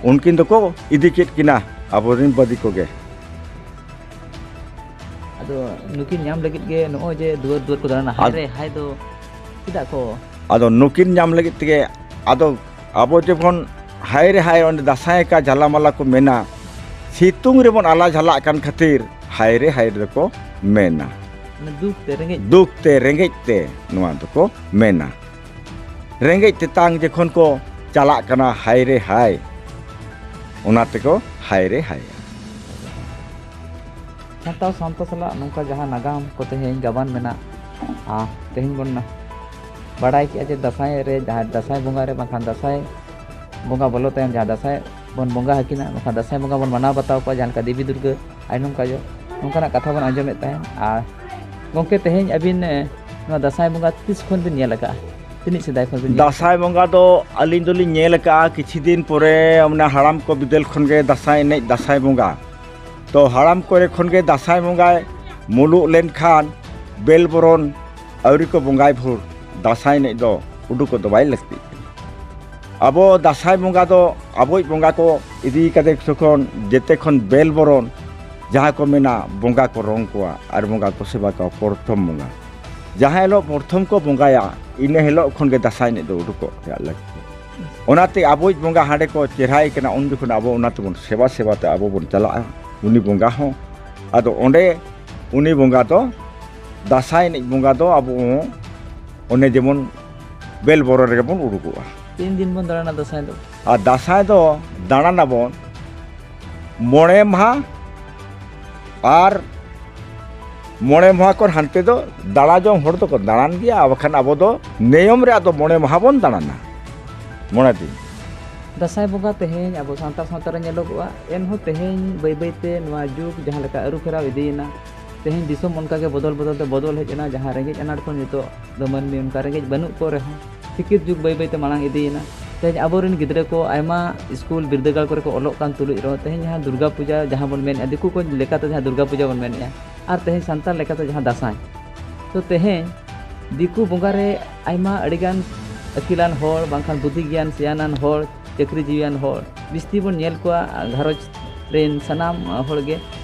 ᱩᱱᱠᱤᱱ ᱫᱚᱠᱚ ᱤᱫᱤ ᱠᱮᱫ ᱠᱤᱱᱟ ᱟᱵᱚᱨᱮᱱ ᱵᱟᱹᱫᱤ ᱠᱚᱜᱮ᱾ ᱟᱫᱚ ᱱᱩᱠᱤᱱ ᱧᱟᱢ ᱞᱟᱹᱜᱤᱫ ᱜᱮ ᱱᱚᱜᱼᱚᱭ ᱡᱮ ᱫᱩᱣᱟᱹᱨ ᱫᱩᱣᱟᱹᱨ ᱠᱚ ᱫᱟᱬᱟᱱᱟ, ᱦᱟᱭ ᱟᱫ- ᱨᱮ ᱦᱟᱭ ᱫᱚ ᱪᱮᱫᱟᱜ ᱠᱚ? ᱟᱫᱚ ᱱᱩᱠᱤᱱ ᱧᱟᱢ ᱞᱟᱹᱜᱤᱫ ᱛᱮᱜᱮ, ᱟᱫᱚ ᱟᱵᱚ ᱡᱮᱢᱚᱱ ᱦᱟᱭ ᱨᱮ ᱦᱟᱭ, ᱚᱸᱰᱮ ᱫᱟᱸᱥᱟᱭ ᱠᱟ ᱡᱷᱟᱞᱟᱢᱟᱞᱟ ᱠᱚ ᱢᱮᱱᱟ, ᱥᱤᱛᱩᱝ ᱨᱮᱵᱚᱱ ᱟᱞᱟ ᱡᱷᱟᱞᱟᱜ ᱠᱟᱱ ᱠᱷᱟᱹᱛᱤᱨ ᱦᱟᱭ ᱨᱮ ᱦᱟᱭ ᱨᱮᱫᱚ ᱠᱚ ᱢᱮᱱᱟ᱾ ᱢᱟᱱᱮ ᱫᱩᱠ ᱛᱮ, ᱨᱮᱸᱜᱮᱡ ᱛᱮ᱾ ᱫᱩᱠ ᱛᱮ, ᱨᱮᱸᱜᱮᱡ ᱛᱮ ᱱᱚᱣᱟ ᱫᱚᱠᱚ ᱢᱮᱱᱟ᱾ ᱨᱮᱸᱜᱮᱡ ᱛᱮᱛᱟᱝ ᱡᱚᱠᱷᱚᱱ ᱠᱚ ᱪᱟᱞᱟᱜ ᱠᱟᱱᱟ ᱦᱟᱭ ᱨᱮ ᱦᱟᱭ, ᱚᱱᱟ ᱛᱮᱠᱚ ᱦᱟᱭ ᱨᱮ ᱦᱟᱭᱟ᱾ ᱥᱟᱱᱛᱟᱲ ᱥᱟᱶᱛᱟ ᱥᱟᱞᱟᱜ ᱱᱚᱝᱠᱟ ᱡᱟᱦᱟᱸ ᱱᱟᱜᱟᱢ ᱠᱚ ᱛᱮᱦᱮᱧ ᱜᱟᱵᱟᱱ ᱢᱮᱱᱟᱜ, ᱟᱨ ᱛᱮᱦᱮᱧ ᱵᱚᱱ ᱱᱟ-, ᱵᱟᱲᱟᱭ ᱠᱮᱜᱼᱟ ᱡᱮ ᱫᱟᱸᱥᱟᱭ ᱨᱮ, ᱡᱟᱦᱟᱸ ᱫᱟᱸᱥᱟᱭ ᱵᱚᱸᱜᱟ ᱨᱮ ᱵᱟᱝᱠᱷᱟᱱ ᱫᱟᱸᱥᱟᱭ ᱵᱚᱸᱜᱟ ᱵᱚᱞᱚ ᱛᱟᱭᱚᱢ ᱡᱟᱦᱟᱸ ᱫᱟᱸᱥᱟᱭ ᱵᱚᱱ ᱵᱚᱸᱜᱟ ᱟᱹᱠᱤᱱᱟ, ᱵᱟᱝᱠᱷᱟᱱ ᱫᱟᱸᱥᱟᱭ ᱵᱚᱸᱜᱟ ᱵᱚᱱ ᱢᱟᱱᱟᱣ ᱵᱟᱛᱟᱣ ᱠᱚᱣᱟ, ᱡᱟᱦᱟᱸ ᱞᱮᱠᱟ ᱫᱮᱵᱤ ᱫᱩᱨᱜᱟᱹ ᱟᱭᱱᱚᱢ ᱠᱟᱡᱚ, ᱱᱚᱝᱠᱟᱱᱟᱜ ᱠᱟᱛᱷᱟ ᱵᱚᱱ ᱟᱸᱡᱚᱢᱮᱫ ᱛᱟᱦᱮᱸᱫ᱾ ᱟᱨ ᱜᱚᱢᱠᱮ, ᱛᱮᱦᱮᱧ ᱟᱹᱵᱤᱱ, ᱮ, ᱱᱚᱣᱟ ᱫᱟᱸᱥᱟᱭ ᱵᱚᱸᱜᱟ ᱛᱤᱥ ᱠᱷᱚᱱ ᱵᱤᱱ ᱧᱮᱞ ᱟᱠᱟᱫᱼᱟ? ᱛᱤᱱᱟᱹᱜ ᱥᱮᱫᱟᱭ ᱠᱷᱚᱱ ᱵᱤᱱ ᱧᱮᱞ ᱫᱟᱸᱥᱟᱭ ᱵᱚᱸᱜᱟ ᱫᱚ ᱟᱹᱞᱤᱧ ᱫᱚᱞᱤᱧ ᱧᱮᱞ ᱟᱠᱟᱫᱼᱟ, ᱠᱤᱪᱷᱩ ᱫᱤᱱ ᱯᱚᱨᱮ ᱚᱱᱟ ᱦᱟᱲᱟᱢ ᱠᱚ ᱵᱤᱫᱟᱹᱞ ᱠᱷᱚᱱ ᱜᱮ ᱫᱟᱸᱥᱟᱭ ᱮᱱᱮᱡ, ᱫᱟᱸᱥᱟᱭ ᱵᱚᱸᱜᱟ᱾ ᱛᱚ ᱦᱟᱲᱟᱢ ᱠᱚᱨᱮ ᱠᱷᱚᱱ ᱜᱮ ᱫᱟᱸᱥᱟᱭ ᱵᱚᱸᱜᱟᱭ ᱢᱩᱞᱩᱜ ᱞᱮᱱᱠᱷᱟᱱ ᱵᱮᱞ ᱵᱚᱨᱚᱱ ᱟᱹᱣᱨᱤ ᱠᱚ ᱵᱚᱸᱜᱟᱭ ᱵᱷᱳᱨ ᱫᱟᱸᱥᱟᱭ ᱮᱱᱮᱡ ᱫᱚ ᱩᱰᱩᱠᱚᱜ ᱫᱚ ᱵᱟᱭ ᱞᱟᱹᱠᱛᱤᱜ ᱠᱟᱱᱟ᱾ ᱟᱵᱚ ᱫᱟᱸᱥᱟᱭ ᱵᱚᱸᱜᱟ ᱫᱚ ᱟᱵᱚᱭᱤᱡ ᱵᱚᱸᱜᱟ ᱠᱚ ᱤᱫᱤ ᱠᱟᱛᱮ ᱡᱚᱠᱷᱚᱱ ᱡᱮᱛᱮ ᱠᱷᱚᱱ ᱵᱮᱞ ᱵᱚᱨᱚᱱ, ᱡᱟᱦᱟᱸ ᱠᱚ ᱢᱮᱱᱟ ᱵᱚᱸᱜᱟ ᱠᱚ ᱨᱚᱝ ᱠᱚᱣᱟ ᱟᱨ ᱵᱚᱸᱜᱟ ᱠᱚ ᱥᱮᱵᱟ ᱠᱚᱣᱟ ᱯᱨᱚᱛᱷᱚᱢ ᱵᱚᱸᱜᱟ᱾ ᱡᱟᱦᱟᱸ ᱦᱤᱞᱳᱜ ᱯᱨᱚᱛᱷᱚᱢ ᱠᱚ ᱵᱚᱸᱜᱟᱭᱟ, ᱤᱱᱟᱹ ᱦᱤᱞᱳᱜ ᱠᱷᱚᱱ ᱜᱮ ᱫᱟᱸᱥᱟᱭ ᱮᱱᱮᱡ ᱫᱚ ᱩᱰᱩᱠᱚᱜ ᱨᱮᱭᱟᱜ ᱞᱟᱹᱠᱛᱤ᱾ ᱚᱱᱟᱛᱮ ᱟᱵᱚᱭᱤᱡ ᱵᱚᱸᱜᱟ ᱦᱟᱸᱰᱮ ᱠᱚ ᱪᱮᱦᱨᱟᱭ ᱠᱟᱱᱟ, ᱩᱱ ᱡᱚᱠᱷᱚᱱ ᱟᱵᱚ ᱚᱱᱟ ᱛᱮᱵᱚᱱ ᱥᱮᱵᱟ ᱥᱮᱵᱟ ᱛᱮ ᱟᱵᱚ ᱵᱚᱱ ᱪᱟᱞᱟᱜᱼᱟ ᱩᱱᱤ ᱵᱚᱸᱜᱟ ᱦᱚᱸ᱾ ᱟᱫᱚ ᱚᱸᱰᱮ ᱩᱱᱤ ᱵᱚᱸᱜᱟ ᱫᱚ, ᱫᱟᱸᱥᱟᱭ ᱮᱱᱮᱡ ᱵᱚᱸᱜᱟ ᱫᱚ ᱟᱵᱚ ᱦᱚᱸ ᱚᱱᱮ ᱡᱮᱢᱚᱱ ᱵᱮᱞ ᱵᱚᱨᱚᱱ ᱨᱮᱜᱮ ᱵᱚᱱ ᱩᱰᱩᱠᱚᱜᱼᱟ᱾ ᱛᱤᱱ ᱫᱤᱱ ᱵᱚᱱ ᱫᱟᱬᱟᱱᱟ ᱫᱟᱸᱥᱟᱭ ᱫᱚ? ᱟᱨ ᱫᱟᱸᱥᱟᱭ ᱫᱚ ᱫᱟᱬᱟᱱᱟᱵᱚᱱ ᱢᱚᱬᱮ ᱢᱟᱦᱟ, ᱟᱨ ᱢᱚᱬᱮ ᱢᱟᱦᱟ ᱠᱷᱚᱱ ᱦᱟᱱᱛᱮ ᱫᱚ ᱫᱟᱬᱟ ᱡᱚᱝ ᱦᱚᱲ ᱫᱚᱠᱚ ᱫᱟᱬᱟᱱ ᱜᱮᱭᱟ, ᱟᱨ ᱵᱟᱠᱷᱟᱱ ᱟᱵᱚ ᱫᱚ ᱱᱤᱭᱚᱢ ᱨᱮ ᱟᱫᱚ ᱢᱚᱬᱮ ᱢᱟᱦᱟ ᱵᱚᱱ ᱫᱟᱬᱟᱱᱟ, ᱢᱚᱬᱮ ᱫᱤᱱ᱾ ᱫᱟᱸᱥᱟᱭ ᱵᱚᱸᱜᱟ ᱛᱮᱦᱮᱧ ᱟᱵᱚ ᱥᱟᱱᱛᱟᱲ ᱥᱟᱶᱛᱟ ᱨᱮ ᱧᱮᱞᱚᱜᱚᱜᱼᱟ, ᱮᱱᱦᱚᱸ ᱛᱮᱦᱮᱧ ᱵᱟᱹᱭ ᱵᱟᱹᱭ ᱛᱮ ᱱᱚᱣᱟ ᱡᱩᱜᱽ ᱡᱟᱦᱟᱸ ᱞᱮᱠᱟ ᱟᱹᱨᱩ ᱯᱷᱮᱨᱟᱣ ᱤᱫᱤᱭᱮᱱᱟ, ᱛᱮᱦᱮᱧ ᱫᱤᱥᱚᱢ ᱚᱱᱠᱟ ᱜᱮ ᱵᱚᱫᱚᱞ ᱵᱚᱫᱚᱞ ᱛᱮ ᱵᱚᱫᱚᱞ ᱦᱮᱡ ᱮᱱᱟ, ᱡᱟᱦᱟᱸ ᱨᱮᱸᱜᱮᱡ ᱟᱱᱟᱴ ᱠᱷᱚᱱ ᱱᱤᱛᱚᱜ ᱫᱚ ᱢᱟᱹᱱᱢᱤ ᱚᱱᱠᱟ ᱨᱮᱸᱜᱮᱡ ᱵᱟᱹᱱᱩᱜ ᱠᱚ ᱨᱮᱦᱚᱸ, ᱥᱤᱠᱠᱷᱤᱛ ᱡᱩᱜᱽ ᱵᱟᱹᱭ ᱵᱟᱹᱭ ᱛᱮ ᱢᱟᱲᱟᱝ ᱤᱫᱤᱭᱮᱱᱟ᱾ ᱛᱮᱦᱮᱧ ᱟᱵᱚᱨᱮᱱ ᱜᱤᱫᱽᱨᱟᱹ ᱠᱚ ᱟᱭᱢᱟ ᱥᱠᱩᱞ ᱵᱤᱨᱫᱟᱹᱜᱟᱲ ᱠᱚᱨᱮ ᱠᱚ ᱚᱞᱚᱜ ᱠᱟᱱ ᱛᱩᱞᱩᱡ ᱨᱮᱦᱚᱸ, ᱛᱮᱦᱮᱧ ᱡᱟᱦᱟᱸ ᱫᱩᱨᱜᱟ ᱯᱩᱡᱟ ᱡᱟᱦᱟᱸ ᱵᱚᱱ ᱢᱮᱱᱮᱫᱼᱟ, ᱫᱤᱠᱩ ᱠᱚ ᱞᱮᱠᱟᱛᱮ ᱡᱟᱦᱟᱸ ᱫᱩᱨᱜᱟ ᱯᱩᱡᱟ ᱵᱚᱱ ᱢᱮᱱᱮᱫᱼᱟ, ᱟᱨ ᱛᱮᱦᱮᱧ ᱥᱟᱱᱛᱟᱲ ᱞᱮᱠᱟᱛᱮ ᱡᱟᱦᱟᱸ ᱫᱟᱸᱥᱟᱭ, ᱛᱚ ᱛᱮᱦᱮᱧ ᱫᱤᱠᱩ ᱵᱚᱸᱜᱟ ᱨᱮ ᱟᱭᱢᱟ ᱟᱹᱰᱤᱜᱟᱱ ᱟᱹᱠᱤᱞᱟᱱ ᱦᱚᱲ, ᱵᱟᱝᱠᱷᱟᱱ ᱵᱩᱫᱽᱫᱷᱤ ᱜᱮᱭᱟᱱ ᱥᱮᱭᱟᱱᱟᱱ ᱦᱚᱲ, ᱪᱟᱹᱠᱨᱤ ᱡᱤᱣᱤᱭᱟᱱ ᱦᱚᱲ, ᱵᱤᱥᱛᱤ ᱵᱚᱱ ᱧᱮᱞ ᱠᱚᱣᱟ᱾ ᱜᱷᱟᱨᱚᱸᱡᱽ ᱨᱮᱱ ᱥᱟᱱᱟᱢ ᱦᱚᱲ ᱜᱮ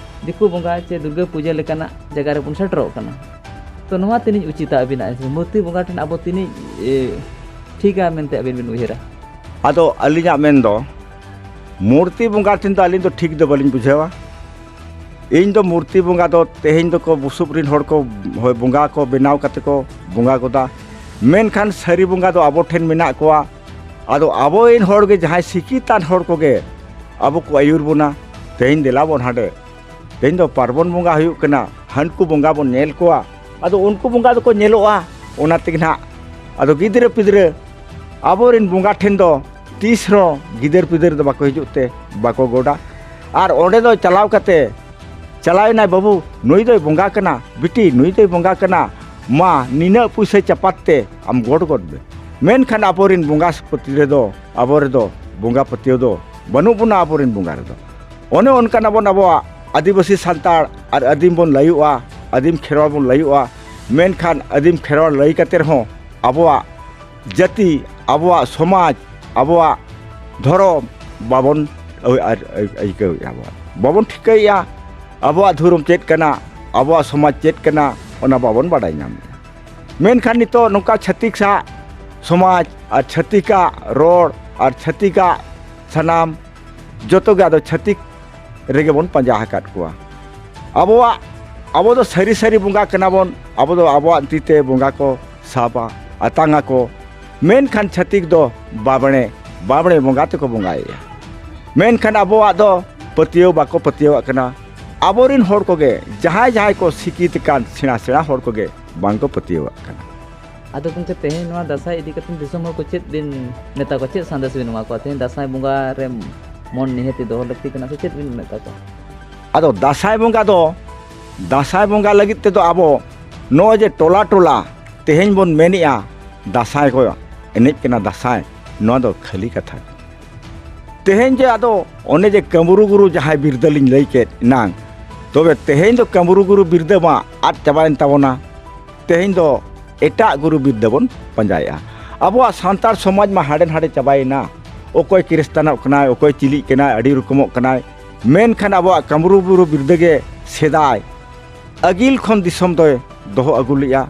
ᱫᱤᱠᱩ ᱵᱚᱸᱜᱟ ᱪᱮ ᱫᱩᱨᱜᱟᱹ ᱯᱩᱡᱟᱹ ᱞᱮᱠᱟᱱᱟᱜ ᱡᱟᱭᱜᱟ ᱨᱮᱵᱚᱱ ᱥᱮᱴᱮᱨᱚᱜ ᱠᱟᱱᱟ᱾ ᱛᱚ ᱱᱚᱣᱟ ᱛᱤᱱᱟᱹᱡ ᱩᱪᱤᱛᱟ ᱟᱹᱵᱤᱱᱟᱜ ᱢᱩᱨᱛᱤ ᱵᱚᱸᱜᱟ ᱴᱷᱮᱱ ᱟᱵᱚ ᱛᱤᱱᱟᱹᱡ, ᱮ, ᱴᱷᱤᱠᱟ ᱢᱮᱱᱛᱮ ᱟᱹᱵᱤᱱ ᱵᱤᱱ ᱩᱭᱦᱟᱹᱨᱟ? ᱟᱫᱚ ᱟᱹᱞᱤᱧᱟᱜ ᱢᱮᱱ ᱫᱚ, ᱢᱩᱨᱛᱤ ᱵᱚᱸᱜᱟ ᱴᱷᱮᱱ ᱫᱚ ᱟᱹᱞᱤᱧ ᱫᱚ ᱴᱷᱤᱠ ᱫᱚ ᱵᱟᱹᱞᱤᱧ ᱵᱩᱡᱷᱟᱹᱣᱟ᱾ ᱤᱧ ᱫᱚ ᱢᱩᱨᱛᱤ ᱵᱚᱸᱜᱟ ᱫᱚ ᱛᱮᱦᱮᱧ ᱫᱚᱠᱚ ᱵᱩᱥᱩᱵ ᱨᱤᱱ ᱦᱚᱲ ᱠᱚ, ᱦᱳᱭ, ᱵᱚᱸᱜᱟ ᱠᱚ ᱵᱮᱱᱟᱣ ᱠᱟᱛᱮ ᱠᱚ ᱵᱚᱸᱜᱟ ᱜᱚᱫᱟ, ᱢᱮᱱᱠᱷᱟᱱ ᱥᱟᱹᱨᱤ ᱵᱚᱸᱜᱟ ᱫᱚ ᱟᱵᱚ ᱴᱷᱮᱱ ᱢᱮᱱᱟᱜ ᱠᱚᱣᱟ᱾ ᱟᱫᱚ ᱟᱵᱚᱨᱮᱱ ᱦᱚᱲ ᱜᱮ ᱡᱟᱦᱟᱸᱭ ᱥᱤᱠᱠᱷᱤᱛᱟᱱ ᱦᱚᱲ ᱠᱚᱜᱮ ᱟᱵᱚ ᱠᱚ ᱟᱹᱭᱩᱨ ᱵᱚᱱᱟ᱾ ᱛᱮᱦᱮᱧ ᱫᱮᱞᱟ ᱵᱚᱱ ᱦᱟᱸᱰᱮ, ᱛᱮᱦᱮᱧ ᱫᱚ ᱯᱟᱨᱵᱚᱱ ᱵᱚᱸᱜᱟ ᱦᱩᱭᱩᱜ ᱠᱟᱱᱟ, ᱦᱟᱹᱱᱠᱩ ᱵᱚᱸᱜᱟ ᱵᱚᱱ ᱧᱮᱞ ᱠᱚᱣᱟ, ᱟᱫᱚ ᱩᱱᱠᱩ ᱵᱚᱸᱜᱟ ᱫᱚᱠᱚ ᱧᱮᱞᱚᱜᱼᱟ᱾ ᱚᱱᱟ ᱛᱮᱜᱮ ᱱᱟᱦᱟᱜ ᱟᱫᱚ ᱜᱤᱫᱽᱨᱟᱹ ᱯᱤᱫᱽᱨᱟᱹ ᱟᱵᱚᱨᱮᱱ ᱵᱚᱸᱜᱟ ᱴᱷᱮᱱ ᱫᱚ ᱛᱤᱥ ᱨᱮᱦᱚᱸ ᱜᱤᱫᱟᱹᱨ ᱯᱤᱫᱟᱹᱨ ᱫᱚ ᱵᱟᱠᱚ ᱦᱤᱡᱩᱜ ᱛᱮ ᱵᱟᱠᱚ ᱜᱚᱰᱟ᱾ ᱟᱨ ᱚᱸᱰᱮ ᱫᱚ ᱪᱟᱞᱟᱣ ᱠᱟᱛᱮ, ᱪᱟᱞᱟᱣ ᱮᱱᱟᱭ ᱵᱟᱹᱵᱩ, ᱱᱩᱭ ᱫᱚᱭ ᱵᱚᱸᱜᱟ ᱠᱟᱱᱟ, ᱵᱤᱴᱤ ᱱᱩᱭ ᱫᱚᱭ ᱵᱚᱸᱜᱟ ᱠᱟᱱᱟ, ᱢᱟ ᱱᱤᱱᱟᱹᱜ ᱯᱩᱭᱥᱟᱹ ᱪᱟᱯᱟᱫ ᱛᱮ ᱟᱢ ᱜᱚᱰ ᱜᱚᱫ ᱢᱮ᱾ ᱢᱮᱱᱠᱷᱟᱱ ᱟᱵᱚᱨᱮᱱ ᱵᱚᱸᱜᱟ ᱯᱟᱹᱛᱤ ᱨᱮᱫᱚ, ᱟᱵᱚ ᱨᱮᱫᱚ ᱵᱚᱸᱜᱟ ᱯᱟᱹᱛᱭᱟᱹᱣ ᱫᱚ ᱵᱟᱹᱱᱩᱜ ᱵᱚᱱᱟ ᱟᱵᱚᱨᱮᱱ ᱵᱚᱸᱜᱟ ᱨᱮᱫᱚ᱾ ᱚᱱᱮ ᱚᱱᱠᱟᱱ ᱟᱵᱚᱱ ᱟᱵᱚᱣᱟᱜ ᱟᱹᱫᱤᱵᱟᱹᱥᱤ ᱥᱟᱱᱛᱟᱲ ᱟᱨ ᱟᱹᱫᱤᱢ ᱵᱚᱱ ᱞᱟᱹᱭᱩᱜᱼᱟ, ᱟᱹᱫᱤᱢ ᱠᱷᱮᱨᱣᱟᱲ ᱵᱚᱱ ᱞᱟᱹᱭᱩᱜᱼᱟ᱾ ᱢᱮᱱᱠᱷᱟᱱ ᱟᱹᱫᱤᱢ ᱠᱷᱮᱨᱣᱟᱲ ᱞᱟᱹᱭ ᱠᱟᱛᱮ ᱨᱮᱦᱚᱸ ᱟᱵᱚᱣᱟᱜ ᱡᱟᱹᱛᱤ, ᱟᱵᱚᱣᱟᱜ ᱥᱚᱢᱟᱡᱽ, ᱟᱵᱚᱣᱟᱜ ᱫᱷᱚᱨᱚᱢ ᱵᱟᱵᱚᱱ ᱟᱹ-, ᱟᱨ ᱟᱹ-, ᱟᱹᱭᱠᱟᱹᱣᱮᱫᱼᱟ, ᱵᱚᱱ ᱵᱟᱵᱚᱱ ᱴᱷᱤᱠᱟᱹᱭᱮᱫᱼᱟ᱾ ᱟᱵᱚᱣᱟᱜ ᱫᱷᱚᱨᱚᱢ ᱪᱮᱫ ᱠᱟᱱᱟ, ᱟᱵᱚᱣᱟᱜ ᱥᱚᱢᱟᱡᱽ ᱪᱮᱫ ᱠᱟᱱᱟ, ᱚᱱᱟ ᱵᱟᱵᱚᱱ ᱵᱟᱰᱟᱭ ᱧᱟᱢᱮᱫᱼᱟ᱾ ᱢᱮᱱᱠᱷᱟᱱ ᱱᱤᱛᱚᱜ ᱱᱚᱝᱠᱟ ᱪᱷᱟᱹᱛᱤᱠ ᱥᱟᱜ ᱥᱚᱢᱟᱡᱽ ᱟᱨ ᱪᱷᱟᱹᱛᱤᱠᱟᱜ ᱨᱚᱲ ᱟᱨ ᱪᱷᱟᱹᱛᱤᱠᱟᱜ ᱥᱟᱱᱟᱢ ᱡᱚᱛᱚ ᱜᱮ ᱟᱫᱚ ᱪᱷᱟᱹᱛᱤᱠ ᱨᱮᱜᱮ ᱵᱚᱱ ᱯᱟᱸᱡᱟ ᱟᱠᱟᱫ ᱠᱚᱣᱟ᱾ ᱟᱵᱚᱣᱟᱜ, ᱟᱵᱚ ᱫᱚ ᱥᱟᱹᱨᱤ ᱥᱟᱹᱨᱤ ᱵᱚᱸᱜᱟ ᱠᱟᱱᱟ ᱵᱚᱱ, ᱟᱵᱚ ᱫᱚ ᱟᱵᱚᱣᱟᱜ ᱛᱤ ᱛᱮ ᱵᱚᱸᱜᱟ ᱠᱚ ᱥᱟᱵᱟ, ᱟᱛᱟᱝ ᱟᱠᱚ᱾ ᱢᱮᱱᱠᱷᱟᱱ ᱪᱷᱟᱹᱛᱤᱠ ᱫᱚ ᱵᱟᱵᱽᱲᱮ, ᱵᱟᱵᱽᱲᱮ ᱵᱚᱸᱜᱟ ᱛᱮᱠᱚ ᱵᱚᱸᱜᱟᱭᱮᱫᱼᱟ᱾ ᱢᱮᱱᱠᱷᱟᱱ ᱟᱵᱚᱣᱟᱜ ᱫᱚ ᱯᱟᱹᱛᱭᱟᱹᱣ ᱵᱟᱠᱚ ᱯᱟᱹᱛᱭᱟᱹᱣᱟᱜ ᱠᱟᱱᱟ᱾ ᱟᱵᱚᱨᱮᱱ ᱦᱚᱲ ᱠᱚᱜᱮ, ᱡᱟᱦᱟᱸᱭ ᱡᱟᱦᱟᱸᱭ ᱠᱚ ᱥᱤᱠᱷᱤᱛ ᱟᱠᱟᱱ ᱥᱮᱬᱟ ᱥᱮᱬᱟ ᱦᱚᱲ ᱠᱚᱜᱮ ᱵᱟᱝ ᱠᱚ ᱯᱟᱹᱛᱭᱟᱹᱣᱟᱜ ᱠᱟᱱᱟ᱾ ᱟᱫᱚ ᱜᱚᱢᱠᱮ, ᱛᱮᱦᱮᱧ ᱱᱚᱣᱟ ᱫᱟᱸᱥᱟᱭ ᱤᱫᱤ ᱠᱟᱛᱮ ᱫᱤᱥᱚᱢ ᱦᱚᱲ ᱠᱚ ᱪᱮᱫ ᱵᱤᱱ ᱢᱮᱛᱟ ᱠᱚᱣᱟ, ᱪᱮᱫ ᱥᱟᱸᱫᱮᱥ ᱵᱤᱱ ᱮᱢᱟ ᱠᱚᱣᱟ? ᱛᱮᱦᱮᱧ ᱫᱟᱸᱥᱟᱭ ᱵᱚᱸᱜᱟ ᱨᱮ ᱢᱚᱱ ᱱᱤᱦᱟᱹᱛᱤ ᱫᱚᱦᱚ ᱞᱟᱹᱠᱛᱤ ᱠᱟᱱᱟ, ᱥᱮ ᱪᱮᱫ ᱵᱤᱱ ᱢᱮᱛᱟ ᱠᱚᱣᱟ? ᱟᱫᱚ ᱫᱟᱸᱥᱟᱭ ᱵᱚᱸᱜᱟ ᱫᱚ, ᱫᱟᱸᱥᱟᱭ ᱵᱚᱸᱜᱟ ᱞᱟᱹᱜᱤᱫ ᱛᱮᱫᱚ ᱟᱵᱚ ᱱᱚᱜᱼᱚᱭ ᱡᱮ ᱴᱚᱞᱟ ᱴᱚᱞᱟ ᱛᱮᱦᱮᱧ ᱵᱚᱱ ᱢᱮᱱᱮᱜᱼᱟ ᱫᱟᱸᱥᱟᱭ ᱠᱚ ᱮᱱᱮᱡ ᱠᱟᱱᱟ ᱫᱟᱸᱥᱟᱭ, ᱱᱚᱣᱟ ᱫᱚ ᱠᱷᱟᱹᱞᱤ ᱠᱟᱛᱷᱟ ᱠᱟᱱᱟ᱾ ᱛᱮᱦᱮᱧ ᱡᱮ ᱟᱫᱚ ᱚᱱᱮ ᱡᱮ ᱠᱟᱹᱢᱨᱩ ᱜᱩᱨᱩ ᱡᱟᱦᱟᱸᱭ ᱵᱤᱨᱫᱟᱹ ᱞᱤᱧ ᱞᱟᱹᱭ ᱠᱮᱫ ᱮᱱᱟᱝ, ᱛᱚᱵᱮ ᱛᱮᱦᱮᱧ ᱫᱚ ᱠᱟᱹᱢᱨᱩ ᱜᱩᱨᱩ ᱵᱤᱨᱫᱟᱹ ᱢᱟ ᱟᱫ ᱪᱟᱵᱟᱭᱮᱱ ᱛᱟᱵᱚᱱᱟ᱾ ᱛᱮᱦᱮᱧ ᱫᱚ ᱮᱴᱟᱜ ᱜᱩᱨᱩ ᱵᱤᱨᱫᱟᱹ ᱵᱚᱱ ᱯᱟᱸᱡᱟᱭᱮᱫᱼᱟ᱾ ᱟᱵᱚᱣᱟᱜ ᱥᱟᱱᱛᱟᱲ ᱥᱚᱢᱟᱡᱽ ᱢᱟ ᱦᱟᱸᱰᱮ ᱱᱟᱰᱮ ᱪᱟᱵᱟᱭᱮᱱᱟ᱾ ᱚᱠᱚᱭ ᱠᱷᱨᱤᱥᱴᱟᱱᱚᱜ ᱠᱟᱱᱟᱭ, ᱚᱠᱚᱭ ᱪᱤᱞᱤᱜ ᱠᱟᱱᱟᱭ, ᱟᱹᱰᱤ ᱨᱚᱠᱚᱢᱚᱜ ᱠᱟᱱᱟᱭ᱾ ᱢᱮᱱᱠᱷᱟᱱ ᱟᱵᱚᱣᱟᱜ ᱠᱟᱹᱢᱨᱩ ᱜᱩᱨᱩ ᱵᱤᱨᱫᱟᱹ ᱜᱮ ᱥᱮᱫᱟᱭ ᱟᱹᱜᱤᱞ ᱠᱷᱚᱱ ᱫᱤᱥᱚᱢ ᱫᱚᱭ ᱫᱚᱦᱚ ᱟᱹᱜᱩ ᱞᱮᱫᱼᱟ᱾